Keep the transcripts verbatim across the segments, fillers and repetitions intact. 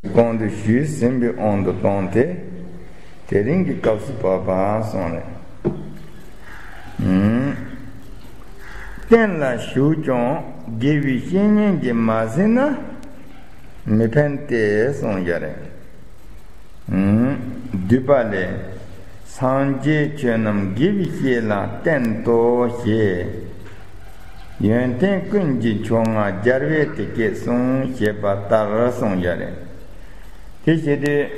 གོང་དུ་ཞུས་ཟིན་པའི་དབང་དུ་བཏང་སྟེ། དེ་རིང་གི་སྐབས་སུ་བབ་པ་སོང་རེད། ཨུམ། གཏན་ལ་ཞུགས་ཀྱང་དགེ་བའི་བཤེས་གཉེན་གྱིས་མ་ཟིན་ན་མི་ཕན་ཏེ་གསུངས་ཡོད་རེད། ཨུམ། བསྡུས་པ་ལས། སངས་རྒྱས་ཆོས་རྣམས་དགེ་བའི་བཤེས་ལ་བསྟན་ཏོ་ཞེས། ཡོན་ཏན་ཀུན་གྱི་མཆོག་མངའ་རྒྱལ་བས་དེ་སྐད་གསུངས་ཞེས་པ་ལྟར་གསུངས་ཡོད་རེད། དེ་བྱེད་དུས་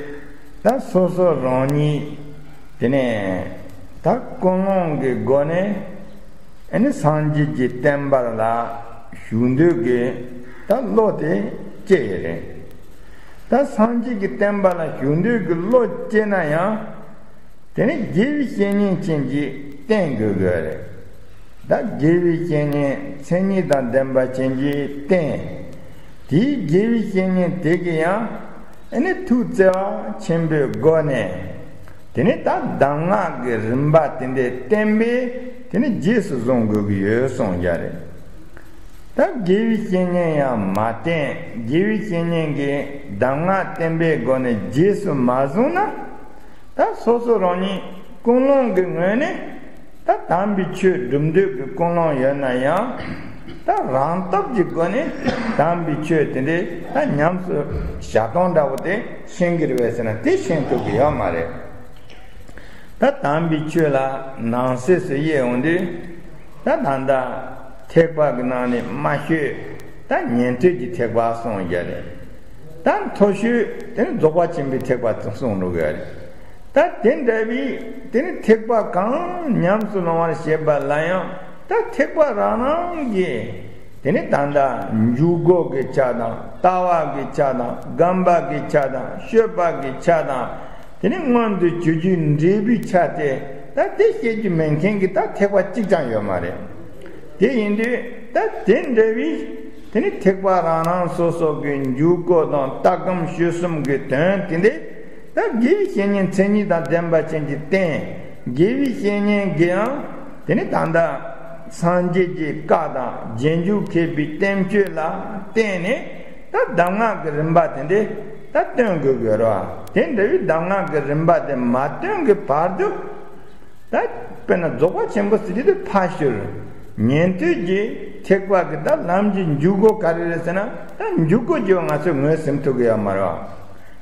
ད་སོ་སོ་རང་ཉིད་དེ་ནས་ད་ཀུན་སློང་གི་སྒོ་ནས་ཨ་ནི་སངས་རྒྱས་ཀྱི་བསྟན་པ་ལ་ཞུགས་འདོད་ཀྱི་ད་བློ་དེ་སྐྱེ་ཡི་རེད། ད་སངས་རྒྱས་ཀྱི་བསྟན་པ་ལ་ཞུགས་འདོད་ཀྱི་བློ་སྐྱེ་ན་ཡང་། དེ་ནི་དགེ་བའི་བཤེས་གཉེན་ཅན་གྱིས་བསྟེན་དགོས་དགོས་རེད། ད་དགེ་བའི་བཤེས་གཉེན་མཚན་ཉིད་དང་ལྡན་པ་ཅན་གྱིས་བསྟེན། དེའི་དགེ་བའི་བཤེས་གཉེན་དེ་གིས་ཡང་ཨ་ནི་ཐུགས་བརྩེ་བ་ཆེན་པོའི་སྒོ་ནས། དེ་ནི་ད་གདམས་ངག་གི་རིམ་པ་དེ་འདྲའི་བསྟན་པས་དེ་ནི་རྗེས་སུ་བཟུང་དགོས་ཀྱི་ཡོད་གསུངས་ཡ་རེད། ད་དགེ་བའི་བཤེས་གཉེན་ཡང་མ་བསྟེན། དགེ་བའི་བཤེས་གཉེན་གྱིས་གདམས་ངག་བསྟན་པའི་སྒོ་ནས་རྗེས་སུ་མ་བཟུང་ན། ད་སོ་སོ་རང་ཉིད་ཀུན་སློང་གི་ངོས་ནས་ད་དམ་པའི་ཆོས་སྒྲུབ་འདོད་ཀྱི་ཀུན་སློང་ཡོད་ན་ཡང་། ད་རང་སྟོབས་ཀྱི་སྒོ་ནས་དམ་པའི་ཆོས་དེ་འདྲའི་ད་ཉམས་སུ་བྱ་སྟངས་འདྲ་བོ་དེ་ཤེས་ཀྱི་རེད་པས་ཟེར་ན་དེ་ཤེས་ཐུབ་ཀྱི་ཡོད་མ་རེད། ད་དམ་པའི་ཆོས་ལ་ནང་གསེས་སུ་དབྱེ་འོང་དུས། ད་ད་ལྟ་ཐེག་པ་གི་ནང་ནས་དམའ་ཤོས་ད་ཉན་ཐོས་ཀྱི་ཐེག་པ་གསུངས་ཡོད་རེད། ད་མཐོ་ཤོས་དེ་ནི་རྫོགས་པ་ཆེན་པོའི་ཐེག་པ་གསུངས་འགྲོ་གི་ཡོད་རེད། ད་དེ་འདྲ་བའི་དེ་ནི་ཐེག་པ་གང་ཉམས་སུ་ལོང་བར་བྱེད་པ་ལ་ཡང་ད་ཐེག་པ་རང་རང་གི་དེ་ནི་ད་ལྟ་འཇུག་སྒོ་གི་ཆ་དང་ལྟ་བ་གི་ཆ་དང་སྒོམ་པ་གི་ཆ་དང་སྤྱོད་པ་གི་ཆ་དང་། དེ་ནི་མངོན་དུ་གྱུར་རྒྱུའི་འབྲས་བུའི་ཆ་དེ་ད་དེ་བཤད་རྒྱུ་མེད་མཁན་གྱི་ད་ཐེག་པ་གཅིག་ཀྱང་ཡོད་མ་རེད། དེ་ཡིན་དུས་ད་དེ་འདྲ་བའི་དེ་ནི་ཐེག་པ་རང་རང་སོ་སོ་གི་འཇུག་སྒོ་དང་ལྟ་སྒོམ་སྤྱོད་གསུམ་གྱི་དོན་དེ་འདྲ་ད་དགེ་བའི་བཤེས་གཉེན་མཚན་ཉིད་དང་ལྡན་པ་ཅན་གྱིས་བསྟེན། དགེ་བའི་བཤེས་གཉེན་གྱིས་ཡང་དེ་ནི་ད་ལྟ་སངས་རྒྱས་ཀྱི་བཀའ་དང་རྗེས་འཇུག་མཁས་པའི་བསྟན་བཅོས་ལ་བརྟེན་ནས། ད་གདམས་ངག་གི་རིམ་པ་དེ་འདྲས་ད་སྟོན་དགོས་དགོས་རེད་བ། དེ་འདྲ་བའི་གདམས་ངག་གི་རིམ་པ་དེ་མ་སྟོན་གྱི་བར་དུ། ད་དཔེར་ན་རྫོགས་པ་ཆེན་པོ་ཟེར་རྒྱུ་དེ་ཕར་ཞོག་ཉན་ཐོས་ཀྱི་ཐེག་པ་གི་ད་ལམ་གྱི་འཇུག་སྒོ་ག་རེ་རེད་ཟེར་ན། ད་འཇུག་སྒོ་ཅིག་ང་ཚོས་ངོས་ཟིན་ཐུབ་ཀྱི་ཡོད་མ་རེད་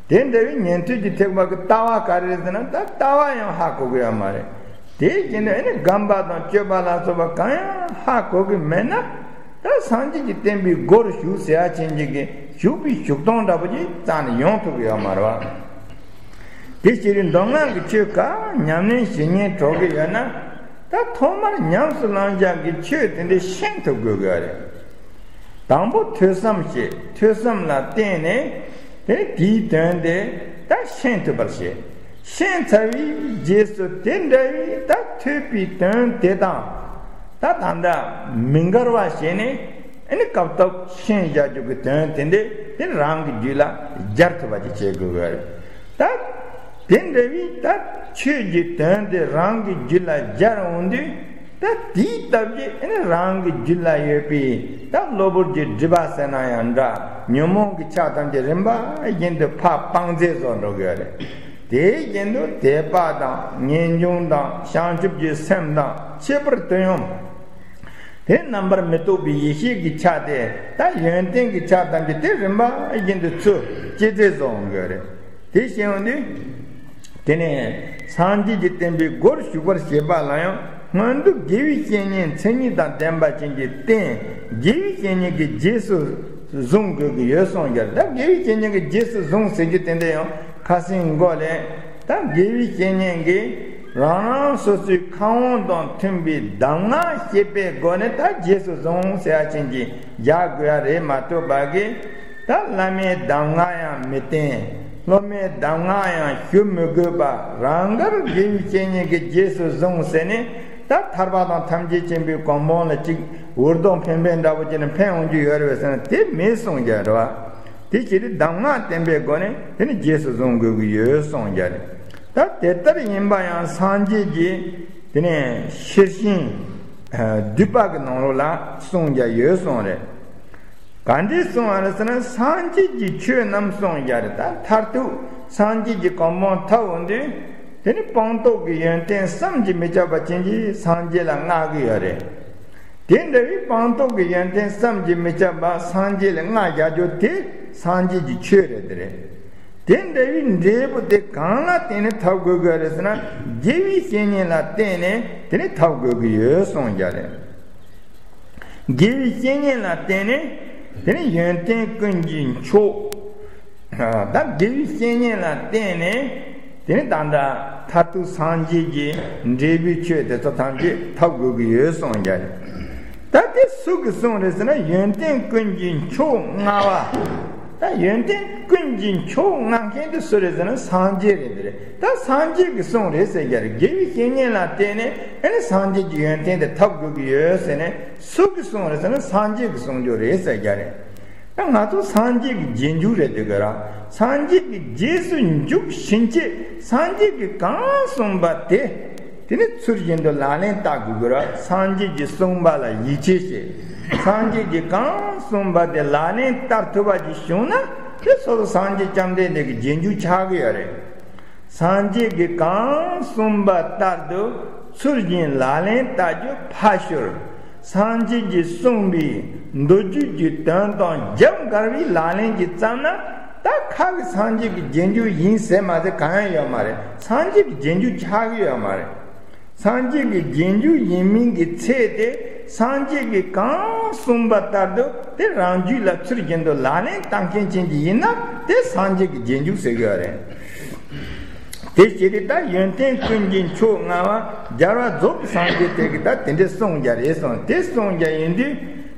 བ། དེ་འདྲ་བའི་ཉན་ཐོས་ཀྱི་ཐེག་པ་གི་ལྟ་བ་ག་རེ་རེད་ཟེར་ན། ད་ལྟ་བ་ཡང་ཧ་གོ་གི་ཡོད་མ་རེད། དེའི་རྐྱེན་ནས་ཨ་ནི་སྒོམ་པ་དང་སྤྱོད་པ་ལ་སོགས་པ་གང་ཡང་ཧ་གོ་གི་མེད་ན། ད་སངས་རྒྱས་ཀྱི་བསྟན་པའི་སྒོར་ཞུགས་ཟེར་ཡ་ཅན་གྱི་གི་ཞུགས་པའི་ཞུགས་སྟངས་འདྲ་པོ་ཅིག་རྩ་ནས་ཡོང་ཐུབ་ཀྱི་ཡོད་མ་རེད་བ། དེ་ཕྱིར་མདོ་སྔགས་ཀྱི་ཆོས་གང་ཉམས་ལེན་བྱེད་སྙིང་བྲོ་གི་ཡོད་ན། ད་ཐོག་མར་ཉམས་སུ་བླང་བྱ་གི་ཆོས་དེ་འདྲ་ཤེས་ཐུབ་དགོས་ཀྱི་ཡོད་རེད། དང་པོ་ཐོས་བསམ་བྱེད། ཐོས་བསམ་ལ་བརྟེན་ནས་དེ་དེའི་དོན་དེ་ད་ཤེས་ཐུབ་པར་བྱེད། ཤེས་ཚར་བའི་རྗེས་སུ་དེ་འདྲ་བའི་ད་ཐོས་པའི་དོན་དེ་དང་ད་ད་ལྟ་མི་འགལ་བ་བྱས་ནས། ཨ་ནི་སྐབས་ཐོག་ཤེས་བྱ་རྒྱུ་གི་དོན་དེ་འདྲས་དེ་རང་གི་རྒྱུད་ལ་སྦྱར་ཐུབ་པ་ཅིག་བྱེད་དགོས་ཀྱི་རེད། ད་དེ་འདྲ་བའི་ད་ཆོས་ཀྱི་དོན་དེ་རང་གི་རྒྱུད་ལ་སྦྱར་འོང་དུས། ད་དེའི་སྟབས་ཀྱིས་ཨ་ནི་རང་གི་རྒྱུད་ལ་ཡོད་པའི་ད་གློ་བུར་གྱི་སྒྲིབ་པ་ཟེར་ན་ཡང་འདྲ། ཉོན་མོངས་ཀྱི་ཆ་ཐམས་ཅད་རིམ་པ་བཞིན་དུ་ཕར་སྤང་ཚད་བཟོ་འགྲོ་གི་རེད། དེའི་རྐྱེན་དུ་དད་པ་དང་ངེས་འབྱུང་དང་བྱང་ཆུབ་ཀྱི་སེམས་དང་ཁྱད་པར་དུ་ཡང་དེ་རྣམ་པར་མི་རྟོག་པའི་ཡེ་ཤེས་ཀྱི་ཆ་དེ་ད་ཡོན་ཏན་གྱི་ཆ་ཐམས་ཅད་དེ་རིམ་པ་བཞིན་དུ་ཚུར་སྐྱེད་ཚལ་བཟོ་འོང་གི་རེད། དེ་བྱས་འོང་དུས། དེ་ནས་སངས་རྒྱས་ཀྱི་བསྟན་པའི་སྒོར་ཞུགས་པར་བྱེད་པ་ལ་ཡང་སྔོན་དུ་དགེ་བའི་བཤེས་གཉེན་མཚན་ཉིད་དང་ལྡན་པ་ཅན་གྱིས་བསྟེན། དགེ་བའི་བཤེས་གཉེན་གྱིས་རྗེས་སུ་བཟུང་དགོས་ཀྱི་ཡོད་གསུངས་ཀྱང་། ད་དགེ་བའི་བཤེས་གཉེན་གྱིས་རྗེས་སུ་བཟུང་ཟེར་རྒྱུ་དེ་འདྲ་ཡང་ཁ་སང་གོང་ལ་ད་དགེ་བའི་བཤེས་གཉེན་གྱིས་རང་རང་སོ་སོའི་ཁམས་དབང་དང་མཐུན་པའི་གདམས་ངག་བཤད་པའི་སྒོ་ནས་ད་རྗེས་སུ་བཟུང་ཟེར་ཡ་ཅན་གྱི་རྒྱག་དགོས་ཡ་རེད་མ་གཏོགས་པ་གི། ད་བླ་མའི་གདམས་ངག་ཡང་མི་བསྟེན། སློབ་མའི་གདམས་ངག་ཡང་ཞུ་མི་དགོས་པ། རང་དགར་དགེ་བའི་བཤེས་གཉེན་གྱིས་རྗེས་སུ་བཟུང་ཟེར་ནས། ད་ཐར་པ་དང་ཐམས་ཅད་མཁྱེན་པའི་གོ་འཕང་ལ་ཅིག་འུར་རྡོ་འཕེན་འཕེན་འདྲ་པོ་བྱས་ནས་འཕེན་འོང་རྒྱུ་ཡོད་རེད་པས་ཟེར་ན་དེ་མེད་གསུངས་ཀྱང་རེད་བ། དེ་ཕྱིར་གདམས་ངག་བསྟན་པའི་སྒོ་ནས་དེ་ནི་རྗེས་སུ་བཟུང་དགོས་ཀྱི་ཡོད་གསུངས་ཀྱང་རེད། ད་དེ་ལྟར་ཡིན་པ་ཡང་སངས་རྒྱས་ཀྱིས་དེ་ནས་ཤེར་ཕྱིན་བསྡུས་པ་གི་ནང་ལོགས་ལ་གསུངས་ཀྱང་ཡོད་གསུངས་རེད། ག་འདྲས་གསུངས་པ་རེད་ཟེར་ན། སངས་རྒྱས་ཀྱི་ཆོས་རྣམས་གསུངས་བཞག་རེད། ད་མཐར་ཐུག་སངས་རྒྱས་ཀྱི་གོ་འཕང་ཐོབ་འོང་དུས། དེ་ནི་སྤངས་རྟོགས་ཀྱི་ཡོན་ཏན་བསམ་གྱིས་མི་ཁྱབ་པ་ཅན་གྱིས་སངས་རྒྱས་ལ་བསྔགས་ཀྱི་ཡོད་རེད། དེ་འདྲ་བའི་སྤངས་རྟོགས་ཀྱི་ཡོན་ཏན་བསམ་གྱིས་མི་ཁྱབ་པ་སངས་རྒྱས་ལ་བསྔགས་བཞག་རྒྱུ་དེ་སངས་རྒྱས་ཀྱི་ཆོས་རེད། དེ་རེད། དེ་འདྲ་བའི་འབྲས་བུ་དེ་གང་ལ་བརྟེན་ནས་ཐོབ་དགོས་ཀྱི་རེད་ཟེར་ན། དགེ་བའི་བཤེས་གཉེན་ལ་བརྟེན་ནས་དེ་ནི་ཐོབ་དགོས་ཀྱི་ཡོད་གསུངས་བཞག་རེད། དགེ་བའི་བཤེས་གཉེན་ལ་བརྟེན་ནས་དེ་ནི་ཡོན་ཏན་ཀུན་གྱི་མཆོག་ད་དགེ་བའི་བཤེས་གཉེན་ལ་བརྟེན་ནས་དེ་ནི་ད་ལྟ་མཐར་ཐུག་སངས་རྒྱས་ཀྱི་འབྲས་བུའི་ཆོས་དེ་ཚོ་ཐམས་ཅད་ཐོབ་དགོས་ཀྱི་ཡོད་གསུངས་བཞག་རེད། ད་དེ་སུ་གིས་གསུངས་རེད་ཟེར་ན། ཡོན་ཏན་ཀུན་གྱི་མཆོག་མངའ་བ། ད་ཡོན་ཏན་ཀུན་གྱི་མཆོག་མངའ་མཁན་དེ་སུ་རེད་ཟེར་ན། སངས་རྒྱས་རེད། དེ་རེད། ད་སངས་རྒྱས་ཀྱིས་གསུངས་རེད་ཟེར་བཞག་རེད། དགེ་བའི་བཤེས་གཉེན་ལ་བརྟེན་ནས་ཨ་ནི་སངས་རྒྱས་ཀྱི་ཡོན་ཏན་དེ་ཐོབ་དགོས་ཀྱི་ཡོད་ཟེར་ནས་སུ་གིས་གསུངས་རེད་ཟེར་ན། སངས་རྒྱས་ཀྱིས་གསུངས་རྒྱུ་རེད་ཟེར་བཞག་རེད། ད་ང་ཚོ་སངས་རྒྱས་ཀྱི་རྗེས་འཇུག་རེད་འདུག་གི་ར། སངས་རྒྱས་ཀྱི་རྗེས་སུ་འཇུག་བྱིན་གྱིས་སངས་རྒྱས་ཀྱིས་གང་གསུངས་པ་དེ། དེ་ནི་ཚུལ་བཞིན་དུ་ལག་ལེན་བསྟར་དགོས་ཀྱི་ར། སངས་རྒྱས་ཀྱིས་གསུངས་པ་ལ་ཡིད་ཆེས་བྱེད། སངས་རྒྱས་ཀྱིས་གང་གསུངས་པ་དེ་ལག་ལེན་བསྟར་ཐུབ་པ་ཅིག་བྱུང་ན། དེ་སོ་སོ་སངས་རྒྱས་བཅོམ་ལྡན་འདས་ཀྱི་རྗེས་འཇུག་ཆགས་ཀྱི་ཡོད་རེད། སངས་རྒྱས་ཀྱིས་གང་གསུངས་པ་ལྟར་དུ་ཚུལ་བཞིན་ལག་ལེན་བསྟར་རྒྱུ་ཕར་ཞོག་སངས་རྒྱས་ཀྱིས་གསུངས་པའི་མདོ་རྒྱུད་ཀྱི་དོན་དང་རྒྱབ་འགལ་བའི་ལག་ལེན་གྱིས་བརྩམས་ན། ད་ཁ་གིས་སངས་རྒྱས་ཀྱི་རྗེས་འཇུག་ཡིན་ཟེར་མ་ཟེར་གང་ཡང་ཡོད་མ་རེད། སངས་རྒྱས་ཀྱི་རྗེས་འཇུག་ཆགས་ཀྱི་ཡོད་མ་རེད། སངས་རྒྱས་ཀྱི་རྗེས་འཇུག་ཡིན་མིན་གྱི་ཚད་དེ། སངས་རྒྱས་ཀྱིས་གང་གསུངས་པ་ལྟར་དུ་དེ་རང་རྒྱུད་ལ་ཚུལ་བཞིན་དུ་ལག་ལེན་བསྟར་མཁན་ཅན་གྱི་ཡིན་ན། དེ་སངས་རྒྱས་ཀྱི་རྗེས་འཇུག་ཟེར་གྱི་ཡོད་རེད། དེ་བྱས་ཏེ་ད་ཡོན་ཏན་ཀུན་གྱི་མཆོག་མངའ་བ་རྒྱལ་བ་རྫོགས་པའི་སངས་རྒྱས་དེ་གིས་ད་དེ་འདྲས་གསུངས་བཞག་རེད་གསུངས། དེ་གསུངས་བཞག་ཡིན་དུས།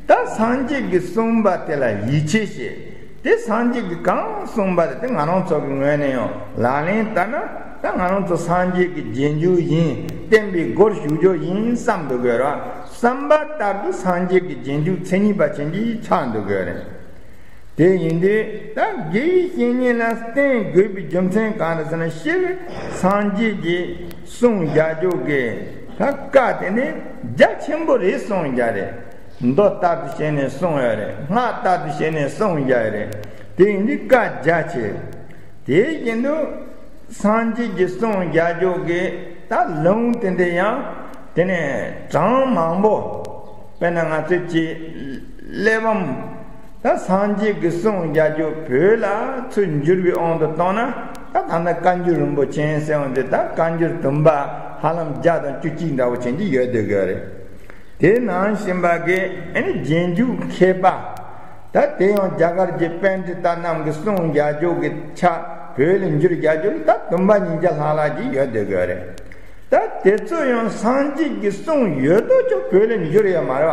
ད་སངས་རྒྱས་ཀྱིས་གསུངས་པ་དེ་ལ་ཡིད་ཆེས་བྱེད། དེ་སངས་རྒྱས་ཀྱིས་གང་གསུངས་པ་དེ་དེ་ང་རང་ཚོ་གི་ངོས་ནས་ཡང་ལག་ལེན་བསྟར་ན། ད་ང་རང་ཚོ་སངས་རྒྱས་ཀྱི་རྗེས་འཇུག་ཡིན། བསྟན་པའི་སྒོར་ཞུགས་རྒྱུ་ཡིན་བསམ་འདུག་གི་ར། བསམ་པ་ལྟར་དུ་སངས་རྒྱས་ཀྱི་རྗེས་འཇུག་མཚན་ཉིད་པ་ཅན་གྱི་ཆགས་འདུག་གི་རེད། དེ་ཡིན་དུས་ད་དགེ་བའི་བཤེས་གཉེན་ལ་བརྟེན་དགོས་པའི་རྒྱུ་མཚན་གང་རེད་ཟེར་ན། སྤྱིར་སངས་རྒྱས་ཀྱིས་གསུངས་བཞག་རྒྱུ་གི་ད་བཀའ་དེ་ནི་རྒྱ་ཆེན་པོ་རེད་གསུངས་བཞག་རེད། མདོ་ལྟར་དུ་བྱས་ནས་གསུངས་ཡོད་རེད། སྔགས་ལྟར་དུ་བྱས་ནས་གསུངས་བཞག་རེད། དེ་ཡིན་དུས་བཀའ་རྒྱ་ཆེ། དེ་བཞིན་དུ་སངས་རྒྱས་ཀྱིས་གསུངས་བཞག་རྒྱུ་གི་ད་ལུང་དེ་འདི་ཡང་དེ་ནས་གྲངས་མང་པོ། དཔེར་ན་ང་ཚོས་ཀྱི་གླེགས་བམ། ད་སངས་རྒྱས་ཀྱིས་གསུངས་བཞག་རྒྱུ་བོད་ལ་ཚུར་འགྱུར་བའི་དབང་དུ་བཏང་ན། ད་ད་ལྟ་བཀའ་འགྱུར་རིན་པོ་ཆེ་ཟེར་བ་འདི་ད་བཀའ་འགྱུར་བདུན་པ་ཧ་ལམ་བརྒྱ་དང་བཅུ་གཅིག་འདྲ་བོ་ཅན་གྱི་ཡོད་བསྡད་ཀྱི་ཡོད་རེད། དེ་ནང་བཞིན་པ་གི་ཨ་ནི་རྗེས་འཇུག་མཁས་པ། ད་དེ་ཡང་རྒྱ་གར་གྱི་པཎྜི་ཏ་རྣམས་ཀྱིས་གསུངས་བཞག་རྒྱུ་གི་ཆ་བོད་ལ་འགྱུར་བཞག་རྒྱུ་ལ་ད་བདུན་པ་ཉིས་བརྒྱ་ལྷག་ལྷག་ཅིག་ཡོད་བསྡད་ཀྱི་ཡོད་རེད། ད་དེ་ཚོ་ཡང་སངས་རྒྱས་ཀྱིས་གསུངས་ཡོད་དོ་ཅོག་བོད་ལ་འགྱུར་ཡོད་མ་རེད་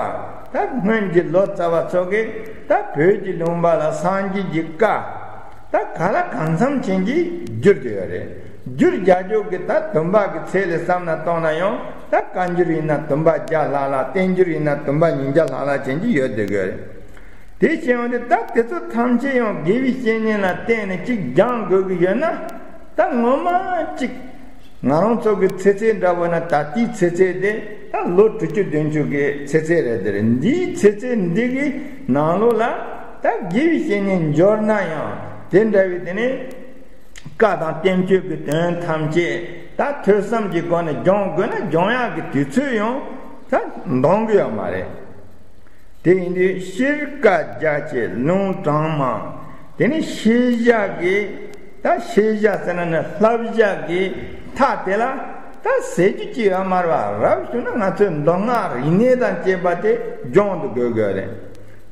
བ། ད་སྔོན་གྱི་ལོ་ཙཱ་བ་ཚོ་གིས་ད་བོད་ཀྱི་ལུང་པ་ལ་སངས་རྒྱས་ཀྱི་བཀའ་ད་ག་ལ་གང་འཚམ་ཅན་གྱིས་བསྒྱུར་བསྡད་ཡོད་རེད། བསྒྱུར་བཞག་རྒྱུ་གི་ད་བདུན་པ་གི་ཚད་ལ་བསམ་ན་བཏང་ན་ཡང་ད་བཀའ་འགྱུར་ཡིན་ན་བདུན་པ་བརྒྱ་ལྷག་ལྷག་བསྟན་འགྱུར་ཡིན་ན་བདུན་པ་ཉིས་བརྒྱ་ལྷག་ལྷག་ཅན་གྱི་ཡོད་བསྡད་ཡོད་རེད། དེ་བྱས་ཡོང་དུས་ད་དེ་ཚོ་ཐམས་ཅད་ཡང་དགེ་བའི་བཤེས་གཉེན་ལ་བརྟེན་ནས་གཅིག་སྦྱང་དགོས་ཀྱི་ཡོད་ན། ད་ངོ་མ་གཅིག་ང་རང་ཚོ་གི་ཚེ་ཚད་འདྲ་བོ་ན་ད་ལྟའི་ཚེ་ཚད་དེ་ད་ལོ་དྲུག་ཅུ་བདུན་ཅུ་གི་ཚེ་ཚད་རེད། དེ་རེད། འདིའི་ཚེ་ཚད་འདི་གི་ནང་ལོགས་ལ་ད་དགེ་བའི་བཤེས་གཉེན་འབྱོར་ན་ཡང་དེ་འདྲ་བའི་དེ་ནི་བཀའ་དང་བསྟན་བཅོས་ཀྱི་དོན་ཐམས་ཅད་ད་ཐོས་བསམ་གྱི་སྒོ་ནས་སྦྱོང་དགོས་ན་སྦྱོང་ཡག་གི་དུས་ཚོད་ཡང་ད་འདང་གི་ཡོད་མ་རེད། དེ་ཡིན་དུས་སྤྱིར་བཀའ་རྒྱ་ཆེ་ལུང་གྲངས་མང་། དེ་ནི་ཤེས་བྱ་གི་ད་ཤེས་བྱ་ཟེར་ན་ནི་བསླབ་བྱ་གི་མཐའ་དེ་ལ་ད་ཟེར་རྒྱུ་ཅི་ཡོད་མ་རེད་བ། རབ་བྱུང་ན་ང་ཚོས་མདོ་སྔགས་རིག་གནས་དང་བཅས་པ་དེ་སྦྱོང་དུ་དགོས་དགོས་རེད།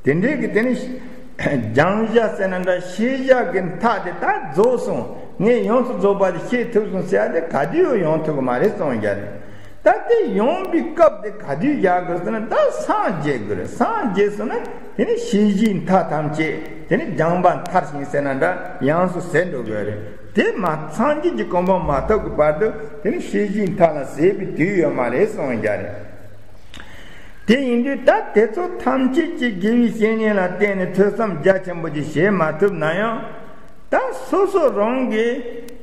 དེ་འདྲའི་གི་དེ་ནི་སྦྱང་བྱ་ཟེར་ན་འདྲ་ཤེས་བྱ་གི་མཐའ་དེ་ད་རྫོགས་སོང་། ངས་ཡོངས་སུ་རྫོགས་པ་དེ་ཤེས་ཐུབ་སོང་ཟེར་ཡ་དེ་ག་དུས་ཡང་ཡོང་ཐུབ་ཀྱི་མ་རེད་གསུངས་བཞག་རེད། ད་དེ་ཡོང་བའི་སྐབས་དེ་ག་དུས་རྒྱག་དགོས་ཟེར་ན་ད་སངས་རྒྱས་དགོས་རེད། སངས་རྒྱས་སོང་ན་དེ་ནི་ཤེས་བྱའི་མཐའ་ཐམས་ཅད་དེ་ནི་སྦྱངས་པ་མཐར་ཕྱིན་ཟེར་ན་འདྲ་ཡོངས་སུ་ཟད་འགྲོ་དགོས་རེད། དེ་མ་སངས་རྒྱས་ཀྱི་གོ་འཕང་མ་ཐོབ་ཀྱི་བར་དུ་དེ་ནི་ཤེས་བྱའི་མཐའ་ལ་ཟད་པའི་དུས་ཡོད་མ་རེད་གསུངས་བཞག་རེད། དེ་ཡིན་དུས་ད་དེ་ཚོ་ཐམས་ཅད་ཀྱི་དགེ་བའི་བཤེས་གཉེན་ལ་བརྟེན་ནས་ཐོས་བསམ་རྒྱ་ཆེན་པོ་ཅིག་བྱེད་མ་ཐུབ་ན་ཡང་། ད་སོ་སོ་རང་གིས་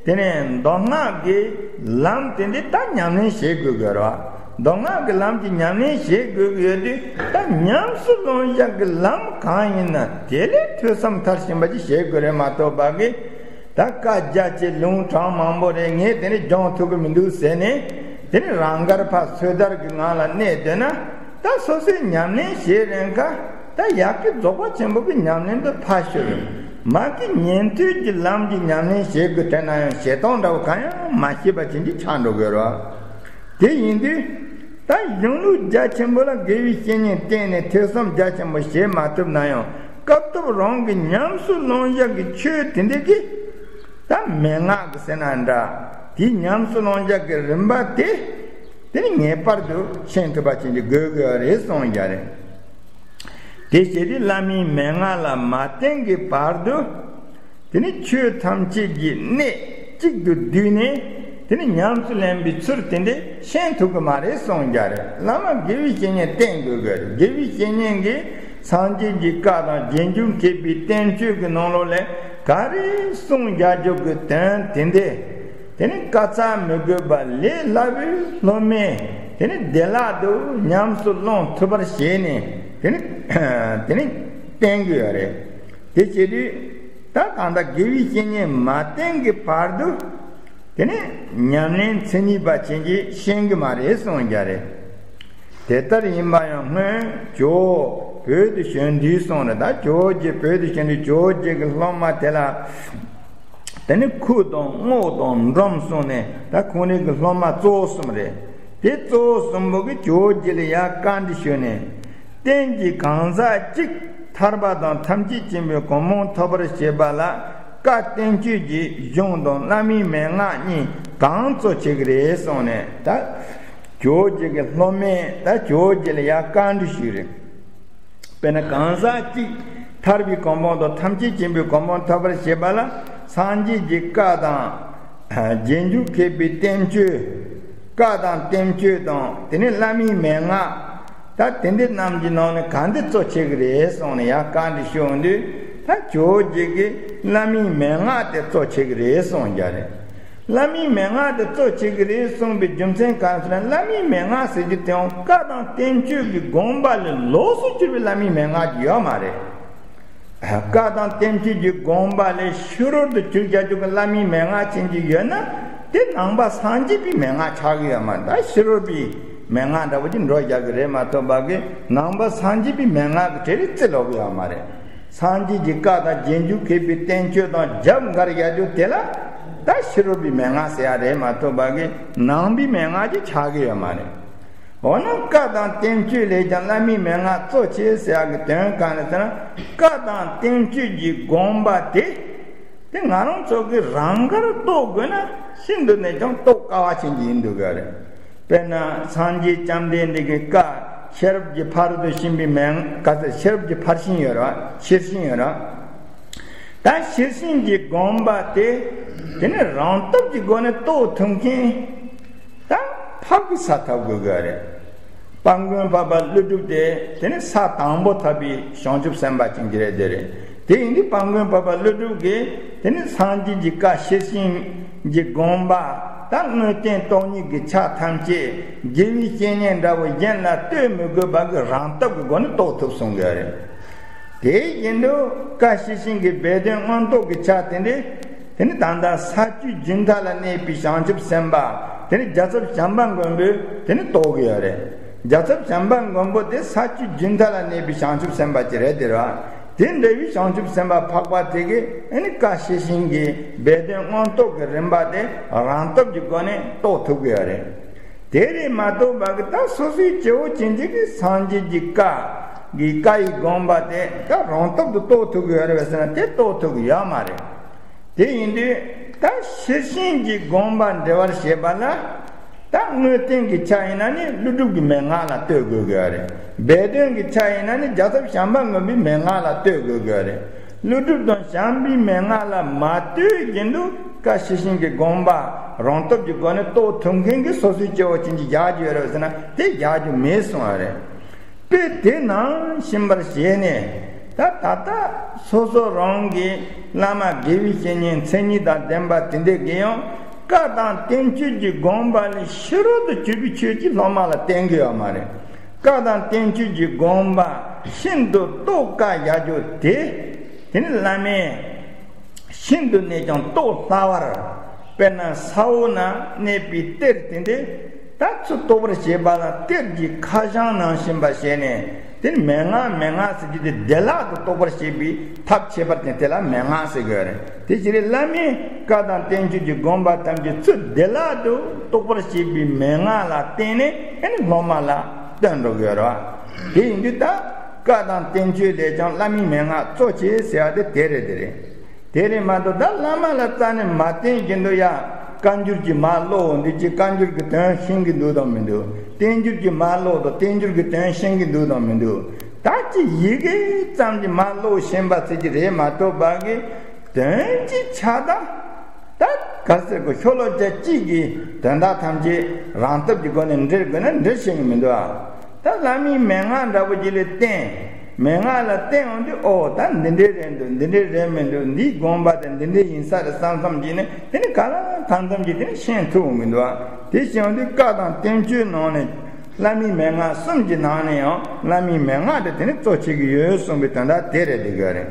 དེ་ནས་མདོ་སྔགས་ཀྱི་ལམ་དེ་འདི་ད་ཉམས་ལེན་བྱེད་དགོས་དགོས་རེད་བ། མདོ་སྔགས་ཀྱི་ལམ་གྱི་ཉམས་ལེན་བྱེད་དགོས་ཀྱི་ཡོད་དུས། ད་ཉམས་སུ་ལོངས་བཞག་གི་ལམ་གང་ཡིན་ན་དེ་ལས་ཐོས་བསམ་མཐར་ཕྱིན་པ་ཅིག་བྱེད་དགོས་རེད་མ་གཏོགས་པ་གི། ད་བཀའ་རྒྱ་ཆེ་ལུང་དྲངས་མང་པོ་རེད། ངས་དེ་ནི་སྦྱོང་ཐུབ་ཀྱི་མི་འདུག་ཟེར་ནས། དེ་ནི་རང་དགར་ཕར་ཚོད་ལྟ་གི་ངང་ལ་གནས་སྡོད་ན། ད་སོ་སོའི་ཉམས་ལེན་བྱེད་རན་ཁ་ད་ཡག་གི་རྫོགས་པ་ཆེན་པོ་གི་ཉམས་ལེན་དུ་ཕར་ཤོར། མ་གི་ཉན་ཐོས་ཀྱི་ལམ་གྱི་ཉམས་ལེན་བྱེད་དགོས་དྲན་ན་ཡང་བྱེད་སྟངས་འདྲ་བོ་གང་ཡང་མ་ཤེས་པ་ཅན་གྱི་ཆགས་འགྲོ་དགོས་རོ། དེ་ཡིན་དུས། ད་གཞུང་ལུགས་རྒྱ་ཆེན་པོ་ལ་དགེ་བའི་བཤེས་གཉེན་བསྟེན་ནས་ཐོས་བསམ་རྒྱ་ཆེན་པོ་བྱེད་མ་ཐུབ་ན་ཡང་། སྐབས་ཐོབ་རང་གི་ཉམས་སུ་ལོངས་བཞག་གི་ཆོས་དེ་འདྲ་གི་ད་མན་ངག་གི་ཟེར་ན་འདྲ། དེའི་ཉམས་སུ་ལོངས་བཞག་གི་རིམ་པ་དེ། དེ་ནི་ངེས་པར་དུ་ཤེས་ཐུབ་པ་ཅན་གྱི་དགོས་དགོས་རེད་གསུངས་ཀྱི་རེད། དེ་བྱས་དུས་བླ་མའི་མན་ངག་ལ་མ་བརྟེན་གྱི་བར་དུ། དེ་ནི་ཆོས་ཐམས་ཅད་ཀྱི་གནད་གཅིག་ཏུ་བསྡུས་ནས། དེ་ནི་ཉམས་སུ་ལེན་པའི་ཚུལ་དེ་འདྲ་ཤེས་ཐུབ་ཀྱི་མ་རེད་གསུངས་ཀྱི་རེད། བླ་མ་དགེ་བའི་བཤེས་གཉེན་བསྟེན་དགོས་ཀྱི་རེད། དགེ་བའི་བཤེས་གཉེན་གྱིས་སངས་རྒྱས་ཀྱི་བཀའ་དང་རྗེས་འཇུག་མཁས་པའི་བསྟན་བཅོས་ཀྱི་ནང་ལོགས་ལས་ག་རེ་གསུངས་བཞག་རྒྱུ་གི་དོན་དེ་འདྲ། དེ་ནི་བཀའ་སྩལ་མི་དགོས་པ་ལས་སླ་བོའི་སློབ་མས་དེ་ནི་བདེ་བླག་ཏུ་ཉམས་སུ་ལོངས་ཐུབ་པར་བྱས་ནས། དེ་ནི་དེ་ནི་བསྟེན་དགོས་ཡོད་རེད། དེ་བྱེད་དུས། ད་གང་ལྟར་དགེ་བའི་བཤེས་གཉེན་མ་བསྟེན་གྱི་བར་དུ། དེ་ནི་ཉམས་ལེན་མཚན་ཉིད་པ་ཅན་གྱིས་ཤེས་ཀྱི་མ་རེད་གསུངས་ཀྱི་རེད། དེ་ལྟར་ཡིན་པ་ཡང་སྔོན་ཇོ་བོ་བོད་དུ་བྱོན་དུས་སོང་རེད། ད་ཇོ་བོ་རྗེ་བོད་དུ་བྱོན་དུས་ཇོ་བོ་རྗེ་གི་སློབ་མ་དེ་ལ། དེ་ནི་ཁུ་དང་རྔོག་དང་འབྲོམ་གསུངས་ནས། ད་ཁོང་རང་གི་སློབ་མ་གཙོ་བོ་གསུམ་རེད། དེ་གཙོ་བོ་གསུམ་པོ་གིས་ཇོ་བོ་རྗེ་ལ་ཡར་བཀའ་འདྲི་ཞུས་ནས། རྟེན་གྱི་གང་ཟག་གཅིག་ཐར་པ་དང་ཐམས་ཅད་མཁྱེན་པའི་གོ་འཕང་ཐོབ་པར་བྱེད་པ་ལ། བཀའ་བསྟན་བཅོས་ཀྱི་གཞུང་དང་བླ་མའི་མན་ངག་གཉིས་གང་གཙོ་ཆེ་གི་རེད་གསུངས་ནས། ད་ཇོ་བོ་རྗེ་གི་སློབ་མས་ད་ཇོ་བོ་རྗེ་ལ་ཡར་བཀའ་འདྲི་ཞུས་རེད། དཔེར་ན་གང་ཟག་གཅིག་ཐར་པའི་གོ་འཕང་དང་ཐམས་ཅད་མཁྱེན་པའི་གོ་འཕང་ཐོབ་པར་བྱེད་པ་ལ། སངས་རྒྱས་ཀྱི་བཀའ་དང་། རྗེས་འཇུག་མཁས་པའི་བསྟན་བཅོས། བཀའ་དང་བསྟན་བཅོས་དང་དེ་ནས་བླ་མའི་མན་ངག་ད་དེ་འདི་རྣམས་ཀྱི་ནང་ནས་ག་འདི་གཙོ་ཆེ་གི་རེད་གསུངས་ནས་ཡར་བཀའ་འདྲི་ཞུ་འོང་དུས། ད་ཇོ་བོ་རྗེ་གིས་བླ་མའི་མན་ངག་དེ་གཙོ་ཆེ་གི་རེད་གསུངས་ཀྱི་རེད། བླ་མའི་མན་ངག་དེ་གཙོ་ཆེ་གི་རེད་གསུངས་པའི་རྒྱུ་མཚན་གང་ཟེར་ན། བླ་མའི་མན་ངག་ཟེར་རྒྱུ་དེའང་བཀའ་དང་བསྟན་བཅོས་ཀྱི་དགོངས་པ་ལས་ལོགས་སུ་གྱུར་པའི་བླ་མའི་མན་ངག་ཅིག་ཡོད་མ་རེད། བཀའ་དང་བསྟན་བཅོས་ཀྱི་དགོངས་པ་ལས་ཕྱི་རོལ་དུ་གྱུར་བཞག་རྒྱུ་གི་བླ་མའི་མན་ངག་ཅན་ཅིག་ཡོད་ན། དེ་ནང་པ་སངས་རྒྱས་པའི་མན་ངག་ཆགས་ཀྱི་ཡོད་མ་རེད། ད་ཕྱི་རོལ་པའི་མན་ངག་འདྲ་བོ་ཅིག་འགྲོ་བཞག་གི་རེད་མ་གཏོགས་པ་གི། ནང་པ་སངས་རྒྱས་པའི་མན་ངག་གི་གྲས་ལས་བརྩི་ལོག་གི་ཡོད་མ་རེད། སངས་རྒྱས་ཀྱི་བཀའ་དང་རྗེས་འཇུག་མཁས་པའི་བསྟན་བཅོས་དང་རྒྱབ་འགལ་ཡག་རྒྱུ་དེ་ལ་ད་ཕྱི་རོལ་པའི་མན་ངག་ཟེར་ཡ་རེད་མ་གཏོགས་པ་གི། ནང་པའི་མན་ངག་ཅིག་ཆགས་ཀྱི་ཡོད་མ་རེད། འོ་ན་བཀའ་དང་བསྟན་བཅོས་ལས་ཀྱང་བླ་མའི་མན་ངག་གཙོ་ཆེ་ཟེར་ཡག་གི་དོན་གང་རེད་ཟེར་ན། བཀའ་དང་བསྟན་བཅོས་ཀྱི་དགོངས་པ་དེ། དེ་ང་རང་ཚོ་གི་རང་དགར་རྟོགས་དགོས་ན་ཤིན་ཏུ་ནས་ཀྱང་རྟོགས་དཀའ་བ་ཅན་ཅིག་ཡིན་འདུག་ག་རེད། དཔེར་ན་སངས་རྒྱས་བཅོམ་ལྡན་འདས་ཀྱི་བཀའ་ཤེས་རབ་ཀྱི་ཕ་རོལ་ཏུ་ཕྱིན་པའི་མན་ག་ཚད་ཤེས་རབ་ཀྱི་ཕར་ཕྱིན་ཡོད་ར། ཤེར་ཕྱིན་ཡོད་ར། ད་ཤེར་ཕྱིན་གྱི་དགོངས་པ་དེ་དེ་ནི་རང་སྟོབས་ཀྱི་སྒོ་ནས་རྟོགས་ཐུབ་མཁན་ད་ཕག་གི་ས་ཐོབ་དགོས་ག་རེད། དཔལ་མགོན་འཕགས་པ་ཀླུ་སྒྲུབ་དེ་དེ་ནི་ས་དང་པོ་ཐོབ་པའི་བྱང་ཆུབ་སེམས་དཔའ་ཅན་གྱི་རེད་དེ་རེད། དེ་ཡིན་དུས་དཔལ་མགོན་འཕགས་པ་ཀླུ་སྒྲུབ་ཀྱིས་དེ་ནི་སངས་རྒྱས་ཀྱི་བཀའ་ཤེར་ཕྱིན་གྱི་དགོངས་པ་ད་དངོས་བསྟན་སྟོང་ཉིད་ཀྱི་ཆ་ཐམས་ཅད་དགེ་བའི་བཤེས་གཉེན་འདྲ་བོ་གཞན་ལ་ལྟོས་མི་དགོས་པ་གི་རང་སྟོབས་ཀྱི་སྒོ་ནས་རྟོགས་ཐུབ་གསུང་གི་རེད། དེ་བཞིན་དུ་བཀའ་ཤེར་ཕྱིན་གྱི་སྦས་དོན་མངོན་རྟོགས་ཀྱི་ཆ་དེ་འདྲས། དེ་ནི་ད་ལྟ་ས་བཅུའི་རྒྱུན་མཐའ་ལ་གནས་པའི་བྱང་ཆུབ་སེམས་དཔའ་དེ་ནི་རྒྱལ་ཚབ་བྱམས་པ་མགོན་པོས་དེ་ནི་རྟོགས་ཀྱི་ཡོད་རེད། རྒྱལ་ཚབ་བྱམས་པ་མགོན་པོ་དེ་ས་བཅུའི་རྒྱུན་མཐའ་ལ་གནས་པའི་བྱང་ཆུབ་སེམས་དཔའ་ཅིག་རེད་དེ་ར། དེ་འདྲ་བའི་བྱང་ཆུབ་སེམས་དཔའ་འཕགས་པ་དེ་གིས་ཨ་ནི་བཀའ་ཤེར་ཕྱིན་གྱི་སྦས་དོན་མངོན་རྟོགས་ཀྱི་རིམ་པ་དེ་རང་སྟོབས་ཀྱི་སྒོ་ནས་རྟོགས་ཐུབ་ཀྱི་ཡོད་རེད། དེ་རེད་མ་གཏོགས་པ་གི་ད་སོ་སོའི་སྐྱེ་བོ་ཅན་ཅིག་གིས་སངས་རྒྱས་ཀྱི་བཀའ་གི་བཀའ་ཡི་དགོངས་པ་དེ་ད་རང་སྟོབས་དུ་རྟོགས་ཐུབ་ཀྱི་ཡོད་རེད་པས་ཟེར་ན་དེ་རྟོགས་ཐུབ་ཀྱི་ཡོད་མ་རེད། དེ་ཡིན་དུས་ད་ཤེར་ཕྱིན་གྱི་དགོངས་པ་འགྲེལ་བར་བྱེད་པ་ལ་ད་དངོས་བསྟན་གྱི་ཆ་ཡིན་ན་ནི་ཀླུ་སྒྲུབ་ཀྱི་མན་ངག་ལ་ལྟོས་དགོས་ཀྱི་ཡོད་རེད། སྦས་དོན་གྱི་ཆ་ཡིན་ན་ནི་རྒྱལ་ཚབ་བྱམས་པ་མགོན་པོའི་མན་ངག་ལ་ལྟོས་དགོས་ཀྱི་ཡོད་རེད། ཀླུ་སྒྲུབ་དང་བྱམས་པའི་མན་ངག་ལ་མ་ལྟོས་བཞིན་དུ་བཀའ་ཤེར་ཕྱིན་གྱི་དགོངས་པ་རང་སྟོབས་ཀྱི་སྒོ་ནས་རྟོགས་ཐུབ་མཁན་གྱི་སོ་སོའི་སྐྱེ་བོ་ཅན་གྱིས་རྒྱག་རྒྱུ་ཡོད་རེད་ཟེར་ན་དེ་རྒྱག་རྒྱུ་མེད་གསུང་བ་རེད། དཔེ་དེ་ནང་ཤེས་པར་བྱས་ནས་ད་ད་ལྟ་སོ་སོ་རང་གི་བླ་མ་དགེ་བའི་བཤེས་གཉེན་མཚན་ཉིད་དང་ལྡན་པ་དེ་འདྲས་ཀྱིས་ཡང་ བཀའ་དང་བསྟན་བཅོས་ཀྱི་དགོངས་པ་ལས་ཕྱི་རོལ་དུ་གྱུར་པའི་ཆོས་ཀྱིས་སློབ་མ་ལ་བསྟན་གྱི་ཡོད་མ་རེད། བཀའ་དང་བསྟན་བཅོས་ཀྱི་དགོངས་པ་ཤིན་ཏུ་རྟོགས་དཀའ་བཞག་རྒྱུ་དེ། དེ་ནི་བླ་མས་ཤིན་ཏུ་ནས་ཀྱང་རྟོགས་སླ་བར། དཔེར་ན་ས་འོག་ན་གནས་པའི་གཏེར་དེ་འདྲ། ད་ཚུར་རྟོགས་པར་བྱེད་པ་ལ་གཏེར་གྱི་ཁ་བྱང་ནང་བཞིན་པ་བྱས་ནས། དེ་ནི་མན་ངག་མན་ངག་ཟེར་རྒྱུ་དེ་བདེ་བླག་ཏུ་རྟོགས་པར་བྱེད་པའི་ཐབས་ཁྱད་པར་ཅན་དེ་ལ་མན་ངག་ཟེར་དགོས་རེད། དེ་ཕྱིར་བླ་མས་བཀའ་དང་བསྟན་བཅོས་ཀྱི་དགོངས་པ་ཐམས་ཅད་ཚུར་བདེ་བླག་ཏུ་རྟོགས་པར་བྱེད་པའི་མན་ངག་ལ་བརྟེན་ནས། ཨ་ནི་སློབ་མ་ལ་སྟོན་འགྲོ་གི་ཡོད་རེད་བ། དེ་ཡིན་དུས་ད་བཀའ་དང་བསྟན་བཅོས་ལས་ཀྱང་བླ་མའི་མན་ངག་གཙོ་ཆེ་ཟེར་བ་དེ་དེ་རེད། དེ་རེད། དེ་རེད་མ་གཏོགས་ད་བླ་མ་ལ་རྩ་ནས་མ་བསྟེན་གྱི་འདུག་ཡ། བཀའ་འགྱུར་གྱི་མ་ཀློག་འོང་དུས་ཀྱི་བཀའ་འགྱུར་གྱི་དོན་ཤེས་ཀྱི་འདུག་དང་མི་འདུག་བསྟན་འགྱུར་གྱི་མ་ཀློག་དང་བསྟན་འགྱུར་གྱི་དོན་ཤེས་ཀྱི་འདུག་དང་མི་འདུག་ད་ཅི་ཡི་གེ་ཙམ་གྱི་མ་ཀློག་ཤེས་པ་ཚོད་ཀྱི་རེད་མ་གཏོགས་པ་གི་དོན་གྱི་ཆ་ད། ད་ག་ཟེར་གོ། ཤོ་ལོ་ཀ་གཅིག་གི་དོན་དག་ཐམས་ཅད་རང་སྟོབས་ཀྱི་སྒོ་ནས་འགྲེལ་དགོས་ན་འགྲེལ་ཤེས་ཀྱི་མི་འདུག་ཨ། ད་བླ་མའི་མན་ངག་འདྲ་པོ་ཅིག་ལ་བརྟེན། མན་ངག་ལ་བརྟེན་འོང་དུས། ཨོ་ད་འདི་འདྲའི་རེད་འདུག་འདི་འདྲའི་རེད་མི་འདུག་འདིའི་དགོངས་པ་དེ་འདི་འདྲའི་ཡིན་ས་རེད་བསམ་བསམ་གྱིས་ནི། དེ་ནི་ག་ལ་གང་འཚམ་གྱིས་དེ་ནི་ཤེས་ཐུབ་འོང་གི་འདུག་ཨ། དེ་བྱས་འོང་དུས་བཀའ་དང་བསྟན་བཅོས་ནང་ནས་བླ་མའི་མན་ངག་གསུམ་གྱི་ནང་ནས་ཡང་བླ་མའི་མན་ངག་དེ་དེ་ནི་གཙོ་ཆེ་གི་ཡོད་གསུངས་པའི་དོན་དག་དེ་རེད། དེ་ག་རེད།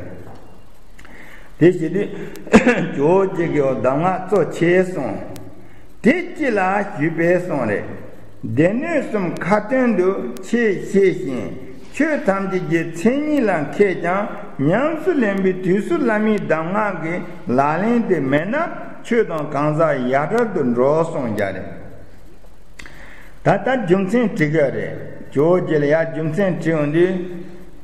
དེ་བྱེད་དུས་ཇོ་བོ་རྗེ་གིས་གདམས་ངག་གཙོ་ཆེ་གསུངས། དེ་ཅི་ལ་ཞུས་པས་གསུངས་རེད། སྡེ་སྣོད་གསུམ་ཁ་ཏོན་དུ་ཆེས་ཤེས་ཤིང་། ཆོས་ཐམས་ཅད་ཀྱི་མཚན་ཉིད་ལ་མཁས་ཀྱང་། ཉམས་སུ་ལེན་པའི་དུས་སུ་བླ་མའི་གདམས་ངག་གི་ལག་ལེན་དེ་མེད་ན། ཆོས་དང་གང་ཟག་ཡ་བྲལ་དུ་འགྲོ་གསུངས་རྒྱུ་རེད། ད་ལྟ་རྒྱུ་མཚན་དྲི་གི་རེད། ཇོ་བོ་རྗེ་ལ་ཡ་རྒྱུ་མཚན་དྲི་འོང་དུས།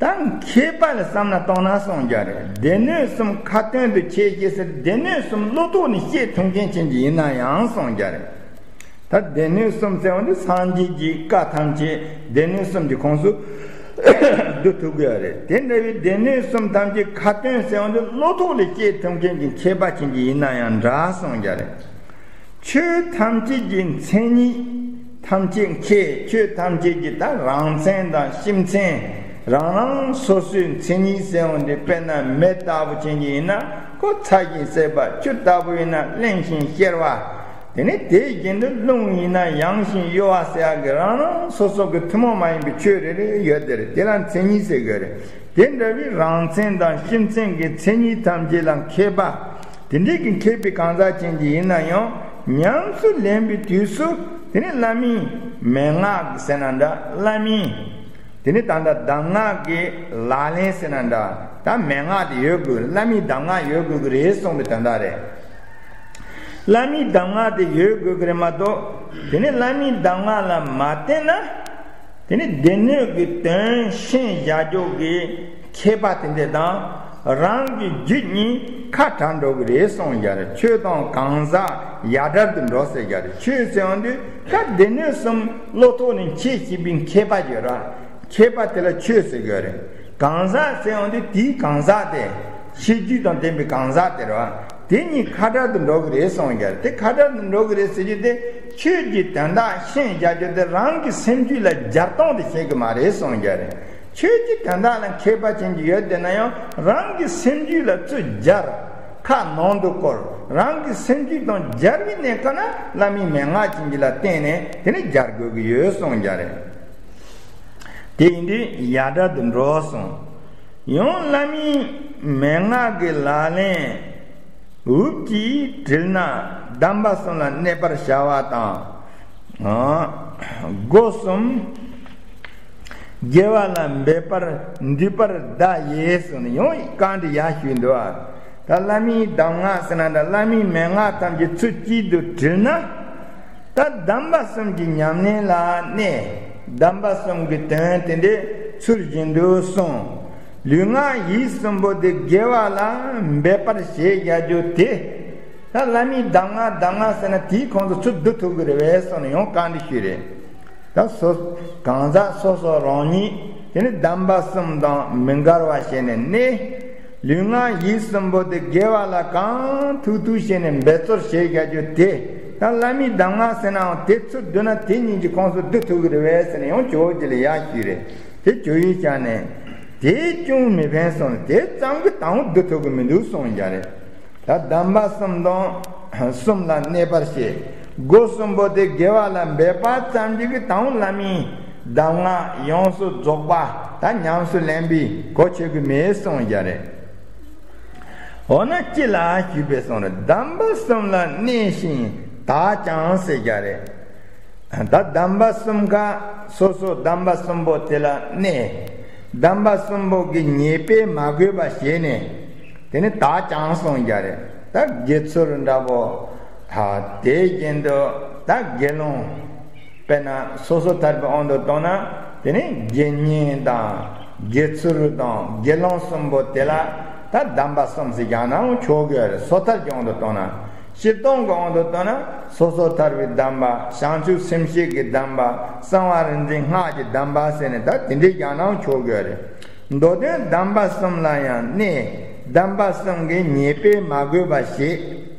ད་མཁས་པ་ལ་བསམ་ན་བཏང་ན་གསུངས་རྒྱུ་རེད། སྡེ་སྣོད་གསུམ་ཁ་ཏོན་དུ་ཆེས་ཤེས་ཟེར། སྡེ་སྣོད་གསུམ་བློ་ཐོག་ནས་ཤེས་ཐུབ་མཁན་ཅན་གྱི་ཡིན་ན་ཡང་གསུངས་རྒྱུ་རེད། ད་སྡེ་སྣོད་གསུམ་ཟེར་འོང་དུས་སངས་རྒྱས་ཀྱི་བཀའ་ཐམས་ཅད་སྡེ་སྣོད་གསུམ་གྱི་ཁོངས་སུ་བསྡུ་ཐུབ་ཀྱི་ཡོད་རེད། དེ་འདྲ་བའི་སྡེ་སྣོད་གསུམ་ཐམས་ཅད་ཁ་ཏོན་ཟེར་འོང་དུས་བློ་ཐོག་ལ་ཤེས་ཐུབ་མཁན་གྱི་མཁས་པ་ཅན་གྱི་ཡིན་ན་ཡང་འདྲ་གསུངས་རྒྱུ་རེད། ཆོས་ཐམས་ཅད་ཀྱི་མཚན་ཉིད་ཐམས་ཅད་མཁས། ཆོས་ཐམས་ཅད་ཀྱི་ད་རང་མཚན་དང་སྤྱི་མཚན། རང་རང་སོ་སོའི་མཚན་ཉིད་ཟེར་འོང་དུས། དཔེར་ན་མེ་ལྟ་བུ་ཅན་གྱི་ཡིན་ན་ཁོ་ཚ་ཞིང་གསལ་བ། ཆུ་ལྟ་བུ་ཡིན་ན་བརླན་ཞིང་གཤེར་བ། དེ་ནས་དེ་བཞིན་དུ་རླུང་ཡིན་ན་ཡང་ཞིང་གཡོ་བ་ཟེར་ཡག་གི་རང་རང་སོ་སོ་གི་ཐུན་མོང་མ་ཡིན་པའི་ཆོས་རེ་རེ་ཡོད་དེ་རེད། དེ་ལ་མཚན་ཉིད་ཟེར་དགོས་རེད། དེ་འདྲ་བའི་རང་མཚན་དང་སྤྱི་མཚན་གྱི་མཚན་ཉིད་ཐམས་ཅད་ལ་མཁས་པ། དེ་འདྲའི་གི་མཁས་པའི་གང་ཟག་ཅན་གྱི་ཡིན་ན་ཡང་། ཉམས་སུ་ལེན་པའི་དུས་སུ་དེ་ནི་བླ་མའི་མན་ངག་ཟེར་ན་འདྲ། བླ་མའི་དེ་ནི་ད་ལྟ་གདམས་ངག་གི་ལག་ལེན་ཟེར་ན་འདྲ། ད་མན་ངག་དེ་ཡོད་དགོས། བླ་མའི་གདམས་ངག་ཡོད་དགོས་ཀྱི་རེད་གསུངས་པའི་དོན་དག་རེད། བླ་མའི་གདམས་ངག་དེ་ཡོད་དགོས་ཀྱི་རེད་མ་གཏོགས། དེ་ནི་བླ་མའི་གདམས་ངག་ལ་མ་བརྟེན་ན། དེ་ནི་སྡེ་སྣོད་ཀྱི་དོན་ཤེས་བྱ་རྒྱུ་གི་མཁས་པ་དེ་འདྲ་དང་། རང་གི་རྒྱུད་གཉིས་ཁ་བྲལ་འགྲོ་གི་རེད་གསུངས་རྒྱུ་རེད། ཆོས་དང་གང་ཟག་ཡ་བྲལ་དུ་འགྲོ་ཟེར་རྒྱུ་རེད། ཆོས་ཟེར་ཡོང་དུས་ད་སྡེ་སྣོད་གསུམ་བློ་ཐོག་ནས་མཁྱེན་ཤེས་པའི་མཁས་པ་ཡོད་ར། མཁས་པ་དེ་ལ་ཆོས་ཟེར་གྱི་ཡོད་རེད། གང་ཟག་ཟེར་ཡོང་དུས་དེའི་གང་ཟག་དེ། ཤེས་རྒྱུད་དང་ལྡན་པའི་གང་ཟག་དེ་རེད་བ། དེ་གཉིས་ཁ་བྲལ་དུ་འགྲོ་གི་རེད་གསུངས་ཀྱང་། དེ་ཁ་བྲལ་དུ་འགྲོ་གི་རེད་ཟེར་རྒྱུ་དེ། ཆོས་ཀྱི་དོན་དག་ཤེས་བྱ་རྒྱུ་དེ་རང་གི་སེམས་རྒྱུད་ལ་སྦྱར་སྟངས་དེ་ཤེས་ཀྱི་མ་རེད་གསུངས་ཀྱང་རེད། ཆོས་ཀྱི་དོན་དག་ལ་མཁས་པ་ཅན་གྱི་ཡོད་དེ་ན་ཡང་། རང་གི་སེམས་རྒྱུད་ལ་ཚུར་སྦྱར། ཁ་ནང་དུ་བསྐོར། རང་གི་སེམས་རྒྱུད་དང་སྦྱར་བའི་གནས་སྐབས་ན་བླ་མའི་མན་ངག་ཅན་གྱི་ལ་བརྟེན་ནས་དེ་ནི་སྦྱར་དགོས་ཀྱི་ཡོད་གསུངས་ཀྱང་རེད། དེ་ཡིན་དུས་ཡ་བྲལ་དུ་འགྲོ་གསུངས། ཡང་བླ་མའི་མན་ངག་གི་ལག་ལེན་འུབ་ཀྱིས་དྲིལ་ན། གདམས་པ་གསུམ་ལ་གནས་པར་བྱ་བ་དང་། སྒོ་གསུམ་དགེ་བ་ལ་འབད་པར་འདུས་པར་གདའ་ཡིས་གསུངས་ནས། ཡང་བཀའ་འདི་ཡར་ཞུས་འདུག་ཨ། ད་བླ་མའི་གདམས་ངག་ཟེར་ན་འདྲ། བླ་མའི་མན་ངག་ཐམས་ཅད་ཚུར་གཅིག་ཏུ་དྲིལ་ན། ད་གདམས་པ་གསུམ་གྱི་ཉམས་ལེན་ལ་གནས། གདམས་པ་གསུམ་གྱི་དོན་དེ་འདྲའི་ཚུལ་བཞིན་དུ་གསུངས། ལུས་ངག་ཡིད་གསུམ་པོ་དེ་དགེ་བ་ལ་འབད་པར་བྱེད་བྱ་རྒྱུ་དེ། ད་བླ་མའི་གདམས་ངག་གདམས་ངག་ཟེར་ན་དེའི་ཁོངས་སུ་ཚུར་བསྡུ་ཐུབ་ཀྱི་རེད་བས་གསུངས་ནས་ཡང་བཀའ་འདི་ཞུས་རེད། ད་སོ། གང་ཟག་སོ་སོ་རང་ཉིད་དེ་ནི་གདམས་པ་གསུམ་དང་མི་འགལ་བ་བྱས་ནས་གནས། ལུས་ངག་ཡིད་གསུམ་པོ་དེ་དགེ་བ་ལ་གང་ཐུབ་ཐུབ་བྱས་ནས་འབད་རྩོལ་བྱེད་བྱ་རྒྱུ་དེ། ད་བླ་མའི་གདམས་ངག་ཟེར་ནའང་དེ་ཚུར་བསྡུ་ན་དེ་གཉིས་ཀྱི་ཁོངས་སུ་བསྡུ་ཐུབ་ཀྱི་རེད་བས་ཟེར་ནས་ཡང་ཇོ་བོ་རྗེ་ལ་ཡར་ཞུས་རེད། དེ་ཇོ་བོའི་ཞལ་ནས། དེས་ཀྱང་མི་ཕན་གསུངས། དེ་ཙམ་གྱིས་དང་པོ་བསྡུ་ཐུབ་ཀྱི་མི་འདུག་གསུངས་ཀྱང་རེད། ད་གདམས་པ་གསུམ་དང་ གསུམ་ལ་གནས་པར་བྱེད། སྒོ་གསུམ་པོ་དེ་དགེ་བ་ལ་འབད་པ་ཙམ་གྱིས་ཀྱི་དང་བླ་མའི་གདམས་ངག་ཡོངས་སུ་རྫོགས་པ་ད་ཉམས་སུ་ལེན་པའི་གོ་ཆོད་ཀྱི་མེད་གསུངས་ཀྱི་རེད། འོ་ན་ཅི་ལ་ཞུས་པས་གསུངས་རེད། སྡོམ་པ་གསུམ་ལ་གནས་ཤིང་དག་ཀྱང་ཟེར་ཀྱི་རེད། ད་སྡོམ་པ་གསུམ་ཀ་སོ་སོ་སྡོམ་པ་གསུམ་པོ་དེ་ལ་གནས། སྡོམ་པ་གསུམ་པོ་གི་ཉེས་པས་མ་གོས་པ་བྱས་ནས་དེ་ནི་དག་ཀྱང་གསུངས་ཀྱི་རེད། ད་དགེ་ཚུལ་འདྲ་པོ། ད་དེ་བཞིན་དུ་ད་དགེ་སློང་། དཔེར་ན་སོ་སོ་ཐར་པའི་དབང་དུ་བཏང་ན་དེ་ནི་དགེ་བསྙེན་དང་དགེ་ཚུལ་དང་དགེ་སློང་གསུམ་པོ་དེ་ལ་ད་སྡོམ་པ་གསུམ་ཟེར་ཀྱང་ནའང་ཆོག་གི་རེད། སོ་ཐར་གྱི་དབང་དུ་བཏང་ན། སྤྱིར་བཏང་གི་དབང་དུ་བཏང་ན་སོ་སོ་ཐར་པའི་སྡོམ་པ། བྱང་ཆུབ་སེམས་བསྐྱེད་ཀྱི་སྡོམ་པ། གསང་བ་རིག་འཛིན་སྔགས་ཀྱི་སྡོམ་པ་ཟེར་ནས་ད་དེ་འདྲའི་ཀྱང་ནའང་ཆོག་གི་རེད། མདོར་དོན་སྡོམ་པ་གསུམ་ལ་ཡང་གནས། སྡོམ་པ་གསུམ་གྱི་ཉེས་པས་མ་གོས་པ་བྱེད།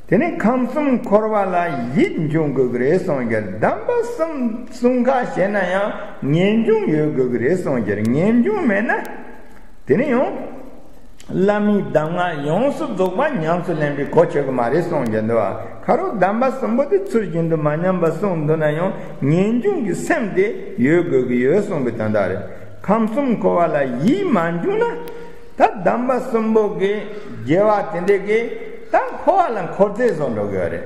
དེ་ནས་ཁམས་གསུམ་འཁོར་བ་ལ་ཡིད་འབྱུང་དགོས་ཀྱི་རེད་གསུངས་ཀྱི་རེད། སྡོམ་པ་གསུམ་གསུམ་ཀ་བྱས་ན་ཡང་ངེས་འབྱུང་ཡོད་དགོས་ཀྱི་རེད་གསུངས་ཀྱི་རེད། ངེས་འབྱུང་མེད་ན་དེ་ནས་ཡང་བླ་མའི་གདམས་ངག་ཡོངས་སུ་རྫོགས་པ་ཉམས་སུ་ལེན་པའི་གོ་ཆོད་ཀྱི་མ་རེད་གསུངས་ཀྱི་འདུག་བ། ཁ་རོག་སྡོམ་པ་གསུམ་པོ་དེ་ཚུལ་བཞིན་དུ་མ་ཉམས་པ་གསུངས་འདུག་ན་ཡང་ངེས་འབྱུང་གི་སེམས་དེ་ཡོད་དགོས་ཀྱི་ཡོད་གསུངས་པའི་དོན་དག་རེད། ཁམས་གསུམ་འཁོར་བ་ལ་ཡིད་མ་འབྱུང་ན། ད་སྡོམ་པ་གསུམ་པོ་གི་དགེ་བ་དེ་འདྲ་གི་ད་འཁོར་བ་ལ་འཁོར་རྫས་བཟོ་འགྲོ་གི་ཡོད་རེད།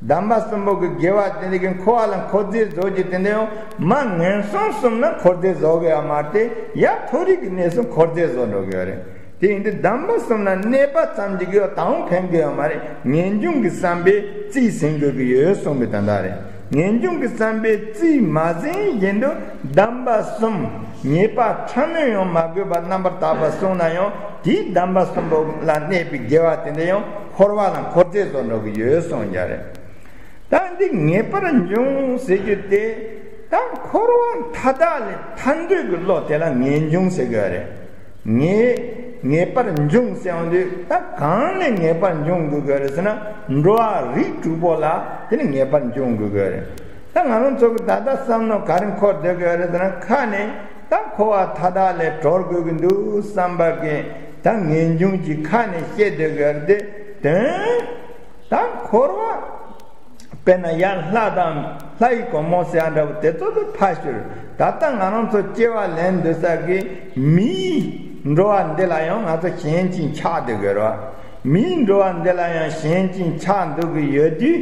སྡོམ་པ་གསུམ་པོ་གི་དགེ་བ་དེ་འདྲ་གི་འཁོར་བ་ལ་འཁོར་རྫས་བཟོ་རྒྱུ་དེ་འདྲ་ཡང་མ་ངན་སོང་གསུམ་ན་འཁོར་རྫས་བཟོ་གི་ཡོད་མ་རེད་དེ། ཡར་མཐོ་རིས་ཀྱི་གནས་སུ་འཁོར་རྫས་བཟོ་འགྲོ་གི་ཡོད་རེད། དེ་ཡིན་དུས་སྡོམ་པ་གསུམ་ལ་གནས་པ་ཙམ་གྱིས་ཀྱང་དང་ཕན་གི་ཡོད་མ་རེད། ངེས་འབྱུང་གི་བསམ་པས་རྩིས་ཟིན་དགོས་ཀྱི་ཡོད་གསུངས་པའི་དོན་དག་རེད། ངེས་འབྱུང་གི་བསམ་པས་རྩིས་མ་ཟིན་བཞིན་དུ་སྡོམ་པ་གསུམ་ཉེས་པ་ཕྲ་མོས་ཡང་མ་གོས་པ་རྣམ་པར་དག་པ་བསྲུངས་ན་ཡང་དེའི་སྡོམ་པ་གསུམ་པོ་ལ་གནས་པའི་དགེ་བ་དེ་འདྲ་ཡང་འཁོར་བ་ལ་འཁོར་རྫས་བཟོ་འགྲོ་གི་ཡོད་གསུངས་ཀྱི་རེད། ད་འདི་ངེས་པར་འབྱུང་ཟེར་རྒྱུ་དེ་ད་འཁོར་བ་མཐའ་དག་ལས་ཐར་འདོད་ཀྱི་བློ་དེ་ལ་ངེས་འབྱུང་ཟེར་གི་རེད། ངེས་ངེས་པར་འབྱུང་ཟེར་ཡོང་དུས་ད་གང་ལས་ངེས་པར་འབྱུང་དགོས་ཀྱི་རེད་ཟེར་ན་འགྲོ་བ་རིགས་དྲུག་པོ་ལ་དེ་ནི་ངེས་པར་འབྱུང་དགོས་ཀྱི་རེད། ད་ང་རང་ཚོ་གི་ད་ལྟ་བསམ་མནོ་ག་རེ་འཁོར་སྡོད་ཀྱི་རེད་ཟེར་ན་ཁ་ནས་ད་འཁོར་བ་མཐའ་དག་ལས་གྲོལ་དགོས་ཀྱི་འདུག་བསམ་པ་གི་ད་ངེས་འབྱུང་གི་ཁ་ནས་བཤད་སྡོད་ཀྱི་རེད་དེ་དོན་ད་འཁོར་བ། དཔེར་ན་ཡར་ལྷ་དང་ལྷ་ཡི་གོང་མ་ཟེར་ཡ་འདྲ་པོ་དེ་ཚོ་དེ་ཕར་ཞོག་ད་ལྟ་ང་རང་ཚོ་སྐྱེ་བ་ལེན་འདོད་ས་གི་མིའི་འགྲོ་བ་འདི་ལ་ཡང་ང་ཚོ་ཞེན་ཅིང་ཆགས་འདུག་གི་རེད། མིའི་འགྲོ་བ་འདི་ལ་ཡང་ཞེན་ཅིང་ཆགས་འདུག་གི་ཡོད་དུས་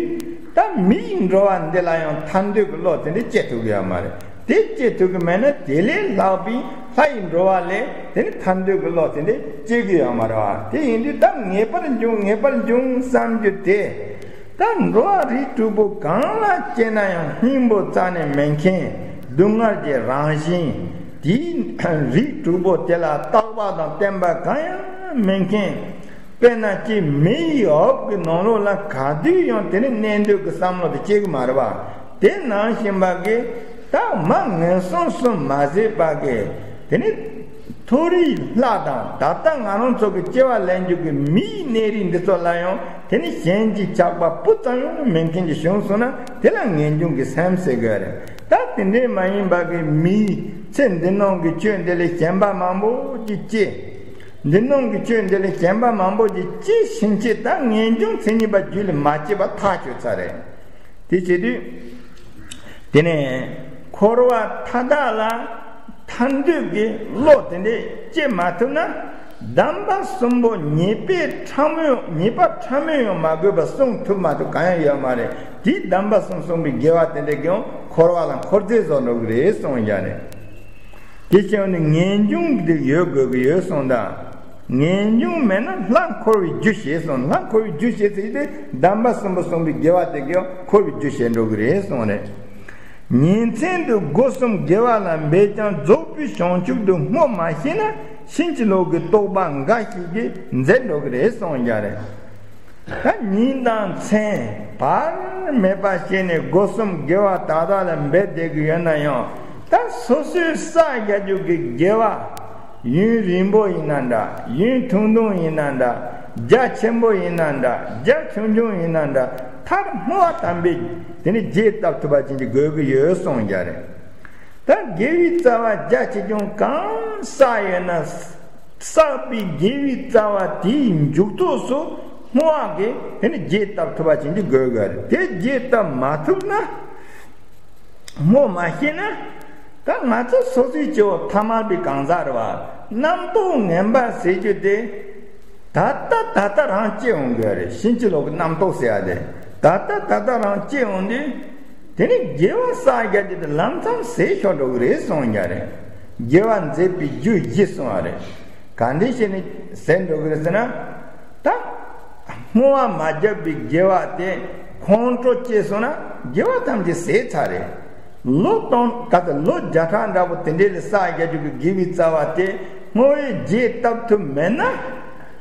ད་མིའི་འགྲོ་བ་འདི་ལ་ཡང་ཐར་འདོད་ཀྱི་བློ་དེ་འདྲ་སྐྱེ་ཐུབ་ཀྱི་ཡོད་མ་རེད། དེ་སྐྱེ་ཐུབ་ཀྱི་མེད་ན་དེ་ལས་ལྷག་པའི་ལྷ་ཡི་འགྲོ་བ་ལས་དེ་ནི་ཐར་འདོད་ཀྱི་བློ་དེ་འདྲ་སྐྱེ་གི་ཡོད་མ་རེད་བ། དེ་ཡིན་དུས་ད་ངེས་པར་འབྱུང་ངེས་པར་འབྱུང་བསམ་རྒྱུ་དེ། ད་འགྲོ་བ་རིགས་དྲུག་པོ་གང་ལ་སྐྱེས་ན་ཡང་སྙིང་པོ་རྩ་ནས་མི་མཁྱེན། སྡུག་བསྔལ་གྱི་རང་བཞིན། དེའི་རིགས་དྲུག་པོ་དེ་ལ་རྟག་པ་དང་བརྟན་པ་གང་ཡང་མི་མཁྱེན། དཔེར་ན་ཅིག་མེ་ཡི་འོབས་ཀྱི་ནང་ལོགས་ལ་ག་དུས་ཡང་དེ་ནི་གནས་འདོད་ཀྱི་བསམ་བློ་དེ་སྐྱེ་གི་མ་རེད་བ། དེ་ནང་བཞིན་པ་གི་ད་མ་ངན་སོང་གསུམ་མ་ཟད་པ་གི་དེ་ནི་མཐོ་རིས་ལྷ་དང་ད་ལྟ་ང་རང་ཚོ་གི་སྐྱེ་བ་ལེན་རྒྱུ་གི་མིའི་གནས་རིས་འདི་ཚོ་ལ་ཡང་དེ་ནི་ཞེན་གྱི་ཆགས་པ་སྤུ་ཙམ་ཡང་མེད་མཁན་གྱི་བྱུང་སོང་ན་དེ་ལ་ངེས་འབྱུང་གི་སེམས་ཟེར་དགོས་རེད། ད་དེ་འདྲའི་མ་ཡིན་པ་གི་མིའི་ཚེ་འདི་ནང་གི་ཆོས་འདི་ལས་གཞན་པ་མང་པོ་ཅིག་སྐྱེ། འདི་ནང་གི་ཆོས་འདི་ལས་གཞན་པ་མང་པོ་ཅིག་སྐྱེ་ཕྱིན་ཆད་ད་ངེས་འབྱུང་མཚན་ཉིད་པ་རྒྱུད་ལ་མ་སྐྱེས་པ་ཐག་ཆོད་ཚར་རེད། དེ་བྱེད་དུས། དེ་ནས་འཁོར་བ་མཐའ་དག་ལ་ཐར་འདོད་ཀྱི་བློ་དེ་འདྲས་སྐྱེ་མ་ཐུབ་ན་སྡོམ་པ་གསུམ་པོ་ཉེས་པའི་ཕྲ་མོ་ཉེས་པ་ཕྲ་མོ་ཡང་མ་གོས་པ་བསྲུང་ཐུབ་མ་ཐུབ་གང་ཡང་ཡོད་མ་རེད། དེའི་སྡོམ་པ་གསུམ་བསྲུངས་པའི་དགེ་བ་དེ་འདྲས་ཀྱང་འཁོར་བ་ལ་འཁོར་རྫས་བཟོ་འགྲོ་གི་རེད་གསུངས་ཡ་རེད། དེ་བྱས་ནས་ངེས་འབྱུང་འདི་ཡོད་དགོས་ཀྱི་ཡོད་གསུངས་དང་། ངེས་འབྱུང་མེད་ན་ལྷ་འཁོར་བའི་རྒྱུ་བྱེད་གསུངས། ལྷ་འཁོར་བའི་རྒྱུ་བྱེད་ཟེར་ཏེ་སྡོམ་པ་གསུམ་པོ་བསྲུངས་པའི་དགེ་བ་དེ་གས་འཁོར་བའི་རྒྱུ་བྱེད་འགྲོ་གི་རེད་གསུངས་རེད། ཉིན་མཚན་དུ་སྒོ་གསུམ་དགེ་བ་ལ་འབད་ཀྱང་རྫོགས་པའི་བྱང་ཆུབ་ཏུ་བསྔོ་མ་ཤེས་ན་ཕྱིན་ཅི་ལོག་གི་རྟོག་པ་འགའ་ཞིག་གིས་འཛད་འགྲོ་གི་རེད་གསུངས་ཡ་རེད། ད་ཉིན་དང་མཚན་བར་མེད་པ་བྱས་ནས་སྒོ་གསུམ་དགེ་བ་དག་དག་ལ་འབད་བསྡད་ཀྱི་ཡོད་ན་ཡང་ད་སོ་སོའི་བསགས་རྒྱག་རྒྱུ་གི་དགེ་བ་ཡུན་རིང་པོ་ཡིན་ན་འདྲ། ཡུན་ཐུང་ཐུང་ཡིན་ན་འདྲ། རྒྱ་ཆེན་པོ་ཡིན་ན་འདྲ། རྒྱ་ཆུང་ཆུང་ཡིན་ན་འདྲ། མཐར་བསྔོ་བ་དམ་པས་དེ་ནི་རྒྱས་བཏབ་ཐུབ་པ་ཅན་གྱི་དགོས་ཀྱི་ཡོད་གསུངས་ཡ་རེད། ད་དགེ་བའི་རྩ་བ་རྒྱ་ཆེ་ཆུང་གང་བསགས་ཡོད་ན། བསགས་པའི་དགེ་བའི་རྩ་བ་དེའི་མཇུག་ཐོགས་སུ་ བསྔོ་བ་གིས་དེ་ནི་རྒྱས་བཏབ་ཐུབ་པ་བྱེད་རྒྱུ་དགོས་དགོས་རེད། དེ་རྒྱས་བཏབ་མ་ཐུབ་ན། བསྔོ་མ་ཤེས་ན། ད་ང་ཚོ་སོ་སོའི་སྐྱེ་བོ་ཐ་མལ་པའི་གང་ཟག་རེད་བ། རྣམ་རྟོག་ངན་པ་ཟེར་རྒྱུ་དེ། ད་ལྟ་ད་ལྟ་རང་སྐྱེ་འོང་གི་རེད། ཕྱིན་ཅི་ལོག་གི་རྣམ་རྟོག་ཟེར་ཡ་དེ། ད་ལྟ་ད་ལྟ་རང་སྐྱེ་འོང་དུས། དེ་ནི་དགེ་བ་བསགས་རྒྱུ་དེ་ལམ་སང་ཟད་ཤོར་འགྲོ་གི་རེད་གསུངས་ཡ་རེད། དགེ་བ་མཛད་པའི་རྒྱུ་བཞི་གསུངས་པ་རེད། ག་འདྲ་བྱས་ནས་ཟད་འགྲོ་གི་རེད་ཟེར་ན། ད་བསྔོ་བ་མ་བརྒྱབ་པའི་དགེ་བ་དེ་ཁོང་ཁྲོ་སྐྱེས་སོང་ན་དགེ་བ་ཐམས་ཅད་ཟད་ཚར་རེད། ལོ་སྟོང་ག་ཚོད་ལོ་བརྒྱ་ཕྲག་འདྲ་པོ་དེ་འདྲའི་ལ་བསགས་རྒྱུ་གི་དགེ་བའི་རྩ་བ་དེ་བསྔོ་བས་རྒྱས་བཏབ་ཐུབ་མེད་ན།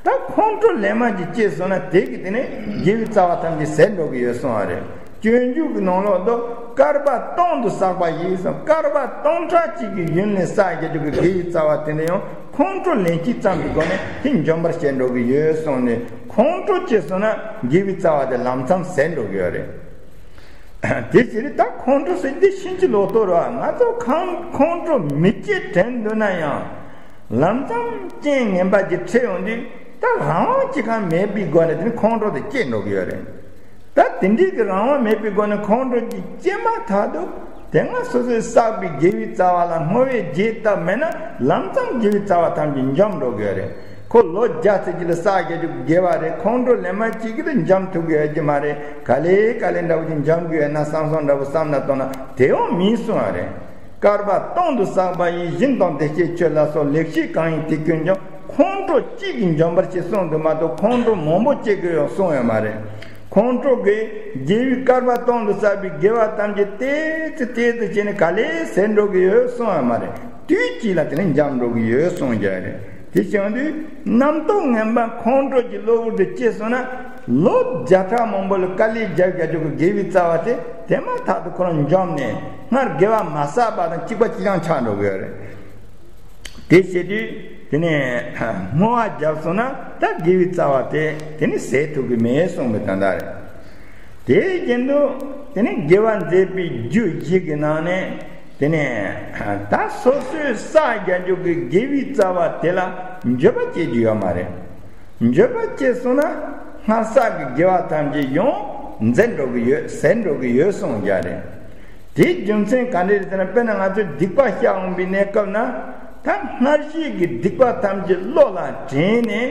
ད་ཁོང་ཁྲོ་ལན་མང་ཅིག་སྐྱེས་སོང་ན་དེ་གི་དེ་ནས་དགེ་བའི་རྩ་བ་ཐམས་ཅད་ཟད་འགྲོ་གི་ཡོད་གསུངས་པ་རེད། སྤྱོད་འཇུག་གི་ནང་ལོགས་དུ་བསྐལ་པ་སྟོང་དུ་བསགས་པ་ཡིས་གསུངས། བསྐལ་པ་སྟོང་ཕྲག་གཅིག་གི་ཡུན་ནས་བསགས་རྒྱུ་གི་དགེ་བའི་རྩ་བ་དེ་འདྲ་ཡང་ཁོང་ཁྲོ་ལན་གཅིག་ཙམ་གྱི་སྒོ་ནས་དེ་འཇོམས་པར་བྱེད་འགྲོ་གི་ཡོད་གསུངས་ནས། ཁོང་ཁྲོ་སྐྱེས་སོང་ན་དགེ་བའི་རྩ་བ་དེ་ལམ་སང་ཟད་འགྲོ་གི་ཡོད་རེད། དེ་ཕྱིར་ད་ཁོང་ཁྲོ་ཟེར་འདི་ཕྱིན་ཅི་ལོག་ཏུ་རེད་བ། ང་ཚོ་ཁོང་ཁོང་ཁྲོ་མི་སྐྱེ་དྲན་འདུག་ན་ཡང་། ལམ་སང་རྐྱེན་ངན་པ་ཅིག་འཕྲད་ཡོང་དུས་ད་རང་དབང་ཅིག་གང་མེད་པའི་སྒོ་ནས་དེ་ནི་ཁོང་ཁྲོ་དེ་སྐྱེ་འགྲོ་གི་ཡོད་རེད། ད་དེ་འདྲའི་གི་རང་དབང་མེད་པའི་སྒོ་ནས་ཁོང་ཁྲོ་ཅིག་སྐྱེས་མ་ཐག་ཏུ་དེ་སྔ་སོ་སོས་བསགས་པའི་དགེ་བའི་རྩ་བ་ལ་བསྔོ་བས་རྒྱས་བཏབ་མེད་ན་ལམ་སང་དགེ་བའི་རྩ་བ་ཐམས་ཅད་འཇོམས་འགྲོ་གི་ཡོད་རེད། ཁོ་ལོ་བརྒྱ་ཙམ་ཅིག་ལ་བསགས་རྒྱུ་དགེ་བ་རེད། ཁོང་ཁྲོ་ལན་མང་ཅིག་གིས་འཇོམས་ཐུབ་ཀྱི་ཡོད་ཀྱི་མ་རེད། ག་ལེ་ག་ལེ་འདྲ་བོ་ཅིག་འཇོམས་ཀྱི་ཡོད་ན་བསམ་བསམ་འདྲ་བོ་བསམ་ན་གཏོང་ན་དེ་ཡང་མིན་གསུང་བ་རེད། བསྐལ་པ་སྟོང་དུ་བསགས་པ་ཡིས། སྦྱིན་དང་བདེ་གཤེགས་མཆོད་ལ་སོགས། ལེགས་སྤྱད་གང་ཡིན་དེ་ཀུན་ཀྱང་། ཁོང་ཁྲོ་གཅིག་གིས་འཇོམས་པར་བྱེད་གསུངས་འདུག་མ་གཏོགས་ཁོང་ཁྲོ་མང་པོ་སྐྱེ་དགོས་ཡང་གསུངས་ཡོད་མ་རེད། ཁོང་ཁྲོ་གིས་དགེ་བའི་བསྐལ་པ་སྟོང་དུ་བསགས་པའི་དགེ་བ་ཐམས་ཅད་ཏོག་ཙམ་ཏོག་ཙམ་བྱས་ནས་ག་ལེ་ཟད་འགྲོ་གི་ཡོད་གསུངས་ཡོད་མ་རེད། དུས་གཅིག་ལ་དེ་ནི་འཇམ་འགྲོ་གི་ཡོད་གསུངས་ཀྱི་རེད། དེ་བྱུང་དུས་རྣམ་རྟོག་ངན་པ་ཁོང་ཁྲོ་གི་གློ་བུར་དུ་སྐྱེས་སོང་ན། ལོ་བརྒྱ་ཕྲག་མང་པོ་ལ་དཀའ་ལས་རྒྱབ་རྒྱག་རྒྱུ་གི་དགེ་བའི་རྩ་བ་དེ་དེ་མ་ཐག་ཏུ་ཁོ་རང་འཇོམས་ནས་སྔར་དགེ་བ་མ་བསགས་པ་དང་གཅིག་པ་གཅིག་རྐྱང་ཆགས་འགྲོ་གི་ཡོད་རེད། དེ་བྱེད་དུས་དེ་ནས་བསྔོ་བ་བརྒྱབ་སོང་ན་ད་དགེ་བའི་རྩ་བ་དེ་དེ་ནི་ཟད་ཐུབ་ཀྱི་མེད་གསུངས་པའི་དོན་དག་རེད། དེའི་རྐྱེན་དུ་དེ་ནི་དགེ་བ་མཛད་པའི་རྒྱུ་བཞི་གི་ནང་ནས་དེ་ནི་ད་སོ་སོས་བསགས་རྒྱག་རྒྱུ་གི་དགེ་བའི་རྩ་བ་དེ་ལ་འགྱོད་པ་སྐྱེ་རྒྱུ་ཡོད་མ་རེད། འགྱོད་པ་སྐྱེས་སོང་ན་སྔར་བསགས་ཀྱི་དགེ་བ་ཐམས་ཅད་ཡང་ཟད་འགྲོ་གི་ཡོད་ཟད་འགྲོ་གི་ཡོད་གསུངས་ཀྱི་རེད། དེའི་རྒྱུ་མཚན་ག་འདྲ་རེད་ཟེར་ན། དཔེར་ན་ང་ཚོས་སྡིག་པ་བཤགས་འོང་པའི་གནས་སྐབས་ན། ད་སྔར་བྱས་ཀྱི་སྡིག་པ་ཐམས་ཅད་བློ་ལ་དྲན་ནས་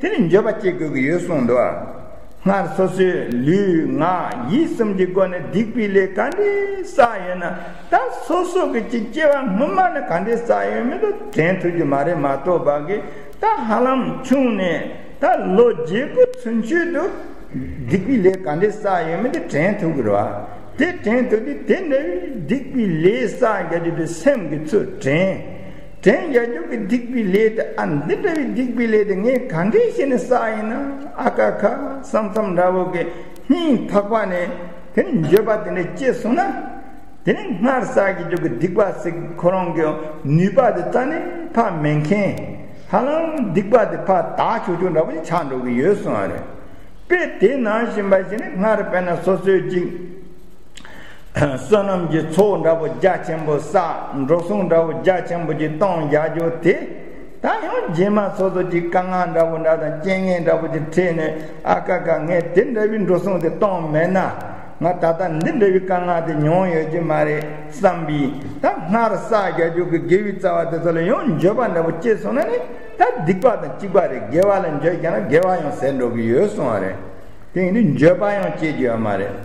དེ་ནི་འགྱོད་པ་སྐྱེ་དགོས་ཀྱི་ཡོད་གསུངས་འདུག་ཨ། སྔར་སོ་སོས་ལུས་ངག་ཡིད་གསུམ་གྱི་སྒོ་ནས་སྡིག་པའི་ལས་ག་འདྲས་བསགས་ཡོད་ན། ད་སོ་སོ་གི་ཅིག་སྐྱེ་བ་སྔོན་མ་ནས་ག་འདྲས་བསགས་ཡོད་མེད་དུ་དྲན་ཐུབ་ཀྱི་མ་རེད་མ་གཏོགས་པ་གི། ད་ཧ་ལམ་ཆུང་ནས་ད་ལོ་བརྒྱད་དགུ་ཚུན་ཆད་དུ་སྡིག་པའི་ལས་ག་འདྲས་བསགས་ཡོད་མེད་དེ་དྲན་ཐུབ་ཀྱི་རེད་བ། དེ་དྲན་ཐུབ་དུས་དེ་འདྲ་བའི་སྡིག་པའི་ལས་བསགས་རྒྱག་རྒྱུ་དེ་སེམས་ཀྱི་ཚུར་དྲན། དྲན་རྒྱག་རྒྱུ་གི་སྡིག་པའི་ལས་དེ། ཨ་འདི་འདྲ་བའི་སྡིག་པའི་ལས་དེ་ངས་ག་འདྲས་བྱས་ནས་བསགས་ཡིན་ན། ཨ་ཀ་ཁ་བསམ་བསམ་འདྲ་བོ་གི་སྙིང་ཐག་པ་ནས་དེ་ནི་འགྱོད་པ་དེ་འདྲ་སྐྱེས་སོང་ན། དེ་ནི་སྔར་བསགས་ཀྱི་རྒྱུ་གི་སྡིག་པ་ཟེར་ཁོ་རང་གི་ནུས་པ་དེ་རྩ་ནས་ཕར་མེད་མཁན། ཧ་ལམ་སྡིག་པ་དེ་ཕར་དག་ཆོག་ཆོག་འདྲ་པོ་ཞིག་ཆགས་འགྲོ་གི་ཡོད་གསུངས་པ་རེད། དཔེ་དེ་ནང་བཞིན་པ་ཞིག་ནི་སྔར་དཔེར་ན་སོ་སོའི་ཅིག་བསོད་ནམས་ཀྱི་ཚོགས་འདྲ་པོ་རྒྱ་ཆེན་པོ་བསགས། འགྲོ་སོང་འདྲ་པོ་རྒྱ་ཆེན་པོ་ཅིག་གཏོང་རྒྱག་རྒྱུ་དེ། ད་ཡང་རྗེས་མ་སོ་སོ་ཅིག་དཀའ་ངལ་འདྲ་པོ་འདྲ་དང་རྐྱེན་ངན་འདྲ་པོ་ཅིག་འཕྲད་ནས། ཨ་ཀ་ཀ་ངས་དེ་འདྲ་བའི་འགྲོ་སོང་དེ་གཏོང་མེད་ན། ང་ད་ལྟ་འདི་འདྲ་བའི་དཀའ་ངལ་དེ་མྱོང་ཡོད་ཀྱི་མ་རེད་བསམ་པའི། ད་སྔར་བསགས་རྒྱག་རྒྱུ་གི་དགེ་བའི་རྩ་བ་དེ་ཚོ་ལ་ཡང་འགྱོད་པ་འདྲ་པོ་སྐྱེས་སོང་ན་ནི། ད་སྡིག་པ་དང་གཅིག་པ་རེད། དགེ་བ་ལ་འགྱོད་བྱས་ན་དགེ་བ་ཡང་ཟད་འགྲོ་གི་ཡོད་གསུངས་པ་རེད། དེ་ཡིན་དུས་འགྱོད་པ་ཡང་སྐྱེ་རྒྱུ་ཡོད་མ་རེད།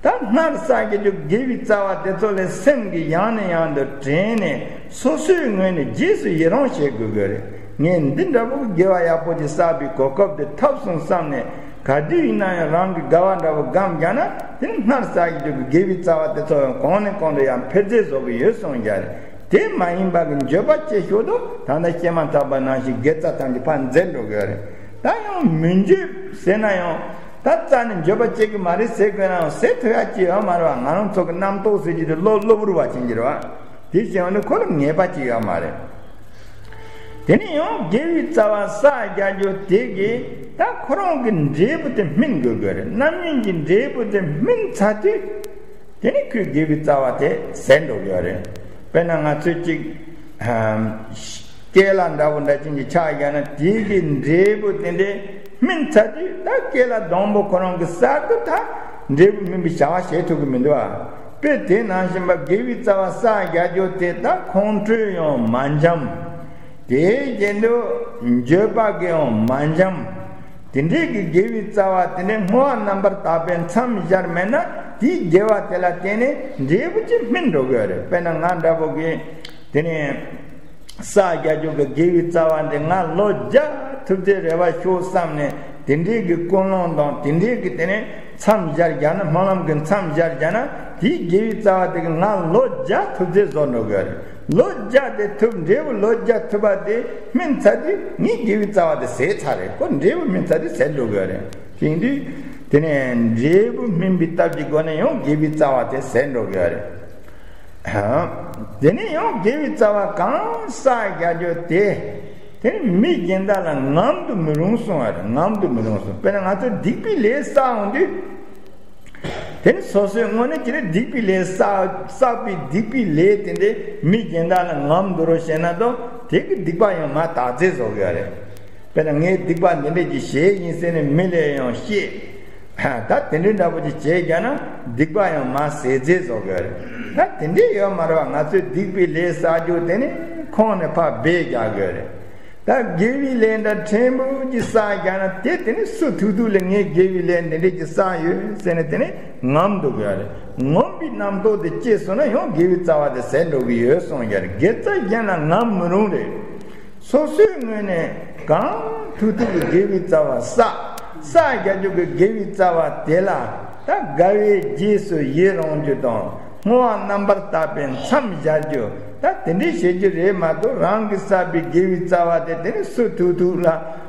ད་སྔར་བསགས་ཀྱི་རྒྱུ་དགེ་བའི་རྩ་བ་དེ་ཚོ་ལ་སེམས་ཀྱིས་ཡང་ནས་ཡང་དུ་དྲན་ནས། སོ་སོའི་ངོས་ནས་རྗེས་སུ་ཡི་རང་བྱེད་དགོས་ཀྱི་རེད། ངས་འདི་འདྲ་པོ་གི་དགེ་བ་ཡག་པོ་ཅིག་བསགས་པའི་གོ་སྐབས་དེ་ཐོབ་སོང་བསམ་ནས། ག་དུས་ཡིན་ན་ཡང་རང་གི་དགའ་བ་འདྲ་པོ་སྒོམ་རྒྱག་ན། དེ་ནི་སྔར་བསགས་ཀྱི་རྒྱུ་གི་དགེ་བའི་རྩ་བ་དེ་ཚོ་ཡང་གོང་ནས་གོང་དུ་ཡང་འཕེལ་རྒྱས་བཟོ་གི་ཡོད་གསུངས་ཀྱི་རེད། དེ་མ་ཡིན་པ་གི་འགྱོད་པ་སྐྱེ་ཞོར་དུ་ད་ལྟ་བཤད་མ་ཐག་པ་ནང་བཞིན་དགེ་རྩ་ཐམས་ཅད་ཕར་འཛད་འགྲོ་གི་ཡོད་རེད། ད་ཡང་མི་འགྱོད་ཟེར་ན་ཡང་། ད་རྩ་ནས་འགྱོད་པ་སྐྱེ་གི་མ་རེད་ཟེར་དགོས་ན་ཡང་ཟེར་ཐུབ་ཡ་ཅིག་ཡོད་མ་རེད་བ། ང་རང་ཚོ་གི་རྣམ་རྟོག་ཟེར་གྱི་དེ་གློ་གློ་བུར་བ་ཅན་གྱི་རེད་བ། དེ་བྱས་ནས་ཁོ་ལ་ངེས་པ་ཅིག་ཡོད་མ་རེད། དེ་ནས་ཡང་དགེ་བའི་རྩ་བ་བསགས་རྒྱག་རྒྱུ་དེ་གིས་ད་ཁོ་རང་གི་འབྲས་བུ་དེ་སྨིན་དགོས་དགོས་རེད། རྣམ་སྨིན་གྱི་འབྲས་བུ་དེ་སྨིན་ཚར་དུས། དེ་ནི་ཁོའི་དགེ་བའི་རྩ་བ་དེ་ཟད་འགྲོ་གི་ཡོད་རེད། དཔེར་ན་ང་ཚོས་ཅིག་ཨམ། སྐྱེས་ལ་འདྲ་པོ་འདྲ་ཅན་གྱི་ཆ་བཞག་ན། དེའི་གི་འབྲས་བུ་དེ་འདྲའི་ སྨིན་ཚར་དུས་ད་སྐེ་ལ་སྡོང་པོ་ཁོ་རང་གི་གསར་དུ་ད་འབྲས་བུ་སྨིན་པའི་བྱ་བ་བྱེད་ཐུབ་ཀྱི་མི་འདུག་ཨ། དཔེ་དེ་ནང་བཞིན་པ་དགེ་བའི་རྩ་བ་བསགས་རྒྱག་རྒྱུ་དེ་ད་ཁོང་ཁྲོས་ཡང་མ་འཇམ། དེའི་རྗེས་འདུག་འགྱོད་པ་གིས་ཡང་མ་འཇམ། དེ་འདྲའི་གི་དགེ་བའི་རྩ་བ་དེ་འདྲའི་བསྔོ་བ་རྣམ་པར་དག་པས་མཚམས་སྦྱར་མེད་ན་དེའི་དགེ་བ་དེ་ལ་བརྟེན་ནས་འབྲས་བུ་ཅིག་སྨིན་འགྲོ་གི་ཡོད་རེད། དཔེར་ན་ང་འདྲ་པོ་གིས་དེ་ནས་བསགས་རྒྱག་རྒྱུ་གི་དགེ་བའི་རྩ་བ་འདི་ང་ལོ་བརྒྱ་ཐུབ་ཚེ་རེ་བ་ཤོག་བསམ་ནས་དེ་འདྲའི་གི་ཀུན་སློང་དང་དེ་འདྲའི་གི་དེ་ནས་མཚམས་སྦྱར་རྒྱག་ན་སྨོན་ལམ་གི་མཚམས་སྦྱར་རྒྱག་ན་དེའི་དགེ་བའི་རྩ་བ་དེ་གི་ང་ལོ་བརྒྱ་ཐུབ་ཚེ་བཟོ་འགྲོ་གི་ཡོད་རེད། ལོ་བརྒྱ་དེ་ཐུབ་འབྲས་བུ་ལོ་བརྒྱ་ཐུབ་པ་དེ་སྨིན་ཚར་དུས་ངའི་དགེ་བའི་རྩ་བ་དེ་ཟད་ཚར་རེད། ཁོ་འབྲས་བུ་སྨིན་ཚར་དུས་ཟད་འགྲོ་གི་ཡོད་རེད། དེ་ཡིན་དུས་དེ་ནས་འབྲས་བུ་སྨིན་པའི་སྟབས་ཀྱི་སྒོ་ནས་ཡང་དགེ་བའི་རྩ་བ་དེ་ཟད་འགྲོ་གི་ཡོད་རེད། དེ་ནས་ཡང་དགེ་བའི་རྩ་བ་གང་བསགས་རྒྱག་རྒྱུ་དེ། དེ་ནི་མི་གཞན་དག་ལ་ངམ་དུ་མི་རུང་གསུང་བ་རེད། ངམ་དུ་མི་རུང་གསུང་། དཔེར་ན་ང་ཚོ་སྡིག་པའི་ལས་བསགས་འོང་དུས། དེ་ནི་སོ་སོའི་དངོས་གནས་ཀྱི་ནི་སྡིག་པའི་ལས་བསགས་བསགས་པའི་སྡིག་པའི་ལས་དེ་འདྲས་མི་གཞན་དག་ལ་ངམ་དུ་རུ་བྱས་ན་དོ་དེ་གི་སྡིག་པ་ཡང་མར་དག་ཚད་བཟོ་གི་ཡོད་རེད། དཔེར་ན་ངས་སྡིག་པ་འདི་འདྲས་ཀྱི་བྱས་ཡིན་ཟེར་ནས་མི་ལ་ཡང་བཤད། ད་དེ་འདྲའི་འདྲ་པོ་ཅིག་བྱས་རྒྱག་ན་སྡིག་པ་ཡང་མར་ཟད་ཚད་བཟོ་གི་ཡོད་རེད། ད་དེ་འདྲའི་ཡོད་མ་རེད་བ། ང་ཚོས་སྡིག་པའི་ལས་བསགས་རྒྱུ་དེ་ནི་ཁོང་ནས་ཕར་སྦས་རྒྱག་གི་ཡོད་རེད། ད་དགེ་བའི་ལས་འདྲ་ཕྲན་བུ་ཅིག་བསགས་རྒྱག་ན་དེ་དེ་ནི་སུ་ཐུག་ཐུག་ལ་ངས་དགེ་བའི་ལས་འདི་འདྲས་ཅིག་བསགས་ཡོད་ཟེར་ནས་དེ་ནི་ངམ་འདུག་གི་ཡོད་རེད། ངོམས་པའི་རྣམ་རྟོག་དེ་སྐྱེས་སོང་ན་ཡང་དགེ་བའི་རྩ་བ་དེ་ཟད་འགྲོ་གི་ཡོད་གསུངས་ཡོད་རེད། དགེ་རྩ་གཞན་ལ་ངམ་མི་རུང་རེད། སོ་སོའི་ངོས་ནས་གང་ཐུབ་ཐུབ་ཀྱི་དགེ་བའི་རྩ་བ་བསགས། བསགས་རྒྱག་རྒྱུ་གི་དགེ་བའི་རྩ་བ་དེ་ལ་ད་དགའ་བའི་རྗེས་སུ་ཡི་རང་རྒྱུ་དང་བསྔོ་བ་རྣམ་པར་དག་པའི་མཚམས་སྦྱར་རྒྱུ། ད་དེ་འདྲའི་བྱེད་རྒྱུ་རེད་མ་གཏོགས་རང་གིས་བསགས་པའི་དགེ་བའི་རྩ་བ་དེ་དེ་ནི་སུ་ཐུག་ཐུག་ལ་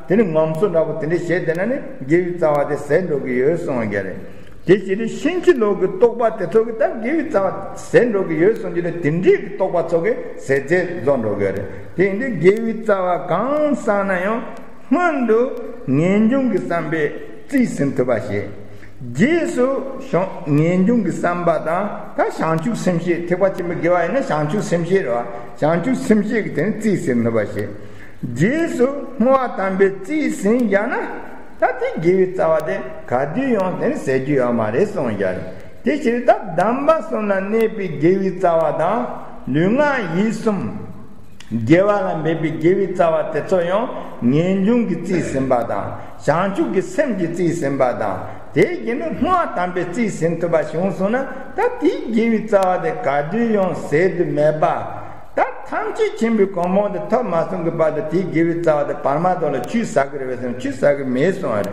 དེ་ནི་ངོམས་སོ་འདྲ་པོ་དེ་འདྲའི་བྱེད་བསྡད་ན་ནི་དགེ་བའི་རྩ་བ་དེ་ཟད་འགྲོ་གི་ཡོད་གསུངས་ཡོད་རེད། དེ་བྱས་ཏེ་ཕྱིན་ཅི་ལོག་གི་རྟོག་པ་དེ་ཚོ་གི་ད་དགེ་བའི་རྩ་བ་ཟད་འགྲོ་གི་ཡོད་གསུངས་རྒྱུ་ལས་དེ་འདྲའི་གི་རྟོག་པ་ཚོ་གི་ཟད་ཟད་བཟོ་འགྲོ་གི་རེད། དེ་ཡིན་དུས་དགེ་བའི་རྩ་བ་གང་བསགས་ན་ཡང་སྔོན་དུ་ངེས་འབྱུང་གི་བསམ་པས་རྩིས་ཟིན་ཐུབ་པ་བྱེད། རྗེས་སུ་བྱུང་ངེས་འབྱུང་གི་བསམ་པ་དང་ད་བྱང་ཆུབ་སེམས་བསྐྱེད། ཐེག་པ་ཆེན་པོའི་དགེ་བ་ཡིན་ན་བྱང་ཆུབ་སེམས་བསྐྱེད་རེད་བ། བྱང་ཆུབ་སེམས་བསྐྱེད་ཀྱི་དེ་ནི་རྩིས་ཟིན་ཐུབ་པ་བྱེད། རྗེས་སུ་བསྔོ་བ་དམ་པའི་རྩིས་ཟིན་བཞག་ན་ད་དེ་དགེ་བའི་རྩ་བ་དེ་ག་དུས་ཡང་དེ་ནི་ཟད་རྒྱུ་ཡོད་མ་རེད་གསུངས་བཞག་རེད། དེ་ཕྱིར་ད་དམ་པ་གསུམ་ལ་གནས་པའི་དགེ་བའི་རྩ་བ་དང་ལུས་ངག་ཡིད་གསུམ་དགེ་བ་ལ་འབད་པའི་དགེ་བའི་རྩ་བ་དེ་ཚོ་ཡང་ངེས་འབྱུང་གི་རྩིས་ཟིན་པ་དང་བྱང་ཆུབ་ཀྱི་སེམས་ཀྱི་རྩིས་ཟིན་པ་དང་དེ་བཞིན་དུ་བསྔོ་བ་དམ་པའི་རྩིས་ཟིན་ཐུབ་པ་བྱུང་སོང་ན་ད་དེའི་དགེ་བའི་རྩ་བ་དེ་ག་དུས་ཡང་ཟད་དུ་མེད་པ། ད་ཐམས་ཅད་མཁྱེན་པའི་གོ་འཕང་དེ་ཐོབ་མ་སོང་གི་བར་དུ་དེའི་དགེ་བའི་རྩ་བ་དེ་བར་མ་དག་ལ་ཆུད་ཟ་གི་རེད་པས་ཟེར་ན་ཆུད་ཟ་གི་མེད་གསུངས་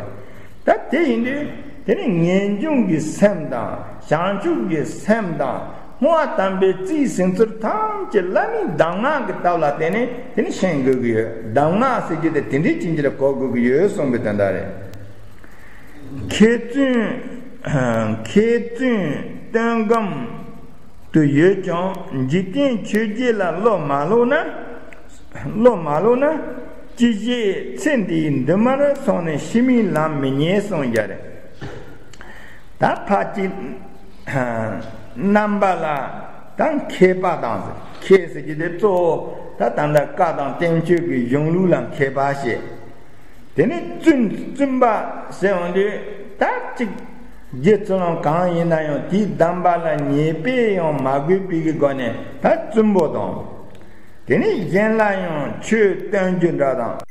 པ་རེད། ད་དེ་ཡིན་དུས་དེ་ནི་ངེས་འབྱུང་གི་སེམས་དང་བྱང་ཆུབ་ཀྱི་སེམས་དང་བསྔོ་བ་དམ་པའི་རྩིས་ཟིན་ཚུལ་ཐམས་ཅད་བླ་མའི་གདམས་ངག་གི་སྟབས་ལ་བརྟེན་ནས་དེ་ནི་ཤེས་དགོས་ཀྱི་ཡོད། གདམས་ངག་ཟེར་རྒྱུ་དེ་དེ་འདྲའི་ཅན་གྱི་ལ་གོ་དགོས་ཀྱི་ཡོད་གསུངས་པའི་དོན་དག་རེད། མཁས་བཙུན་མཁས་བཙུན་སྟོན་སྒོམ་དུ་ཡོད་ཀྱང་འཇིག་རྟེན་ཆོས་བརྒྱད་ལ་བློ་མ་ལོག་ན། བློ་མ་ལོག་ན། ཅི་ཞིག་ཚེ་འདིའི་འདུན་མར་སོང་ནས་ཕྱི་མའི་ལམ་མི་རྙེད་གསུངས་ཀྱང་རེད། ད་ཕ་གི་རྣམ་པ་ལ་ད་མཁས་པ་དང་མཁས་ཟེར་གྱི་དེ་གཙོ་བོ་ད་ད་ལྟ་བཀའ་དང་བསྟན་བཅོས་ཀྱི་གཞུང་ལུགས་ལ་མཁས་པ་ཞེས། དེ་ནས་བཙུན་བཙུན་པ་ཟེར་འོང་དུས་ད་གཅིག་རྗེ་བཙུན་རང་གང་ཡིན་ན་ཡང་དེའི་གདམས་པ་ལ་ཉེས་པས་ཡང་མ་གོས་པའི་གི་སྒོ་ནས་ད་བཙུན་པོ་དང་། དེ་ནས་གཞན་ལ་ཡང་ཆོས་སྟོན་རྒྱུ་འདྲ་དང་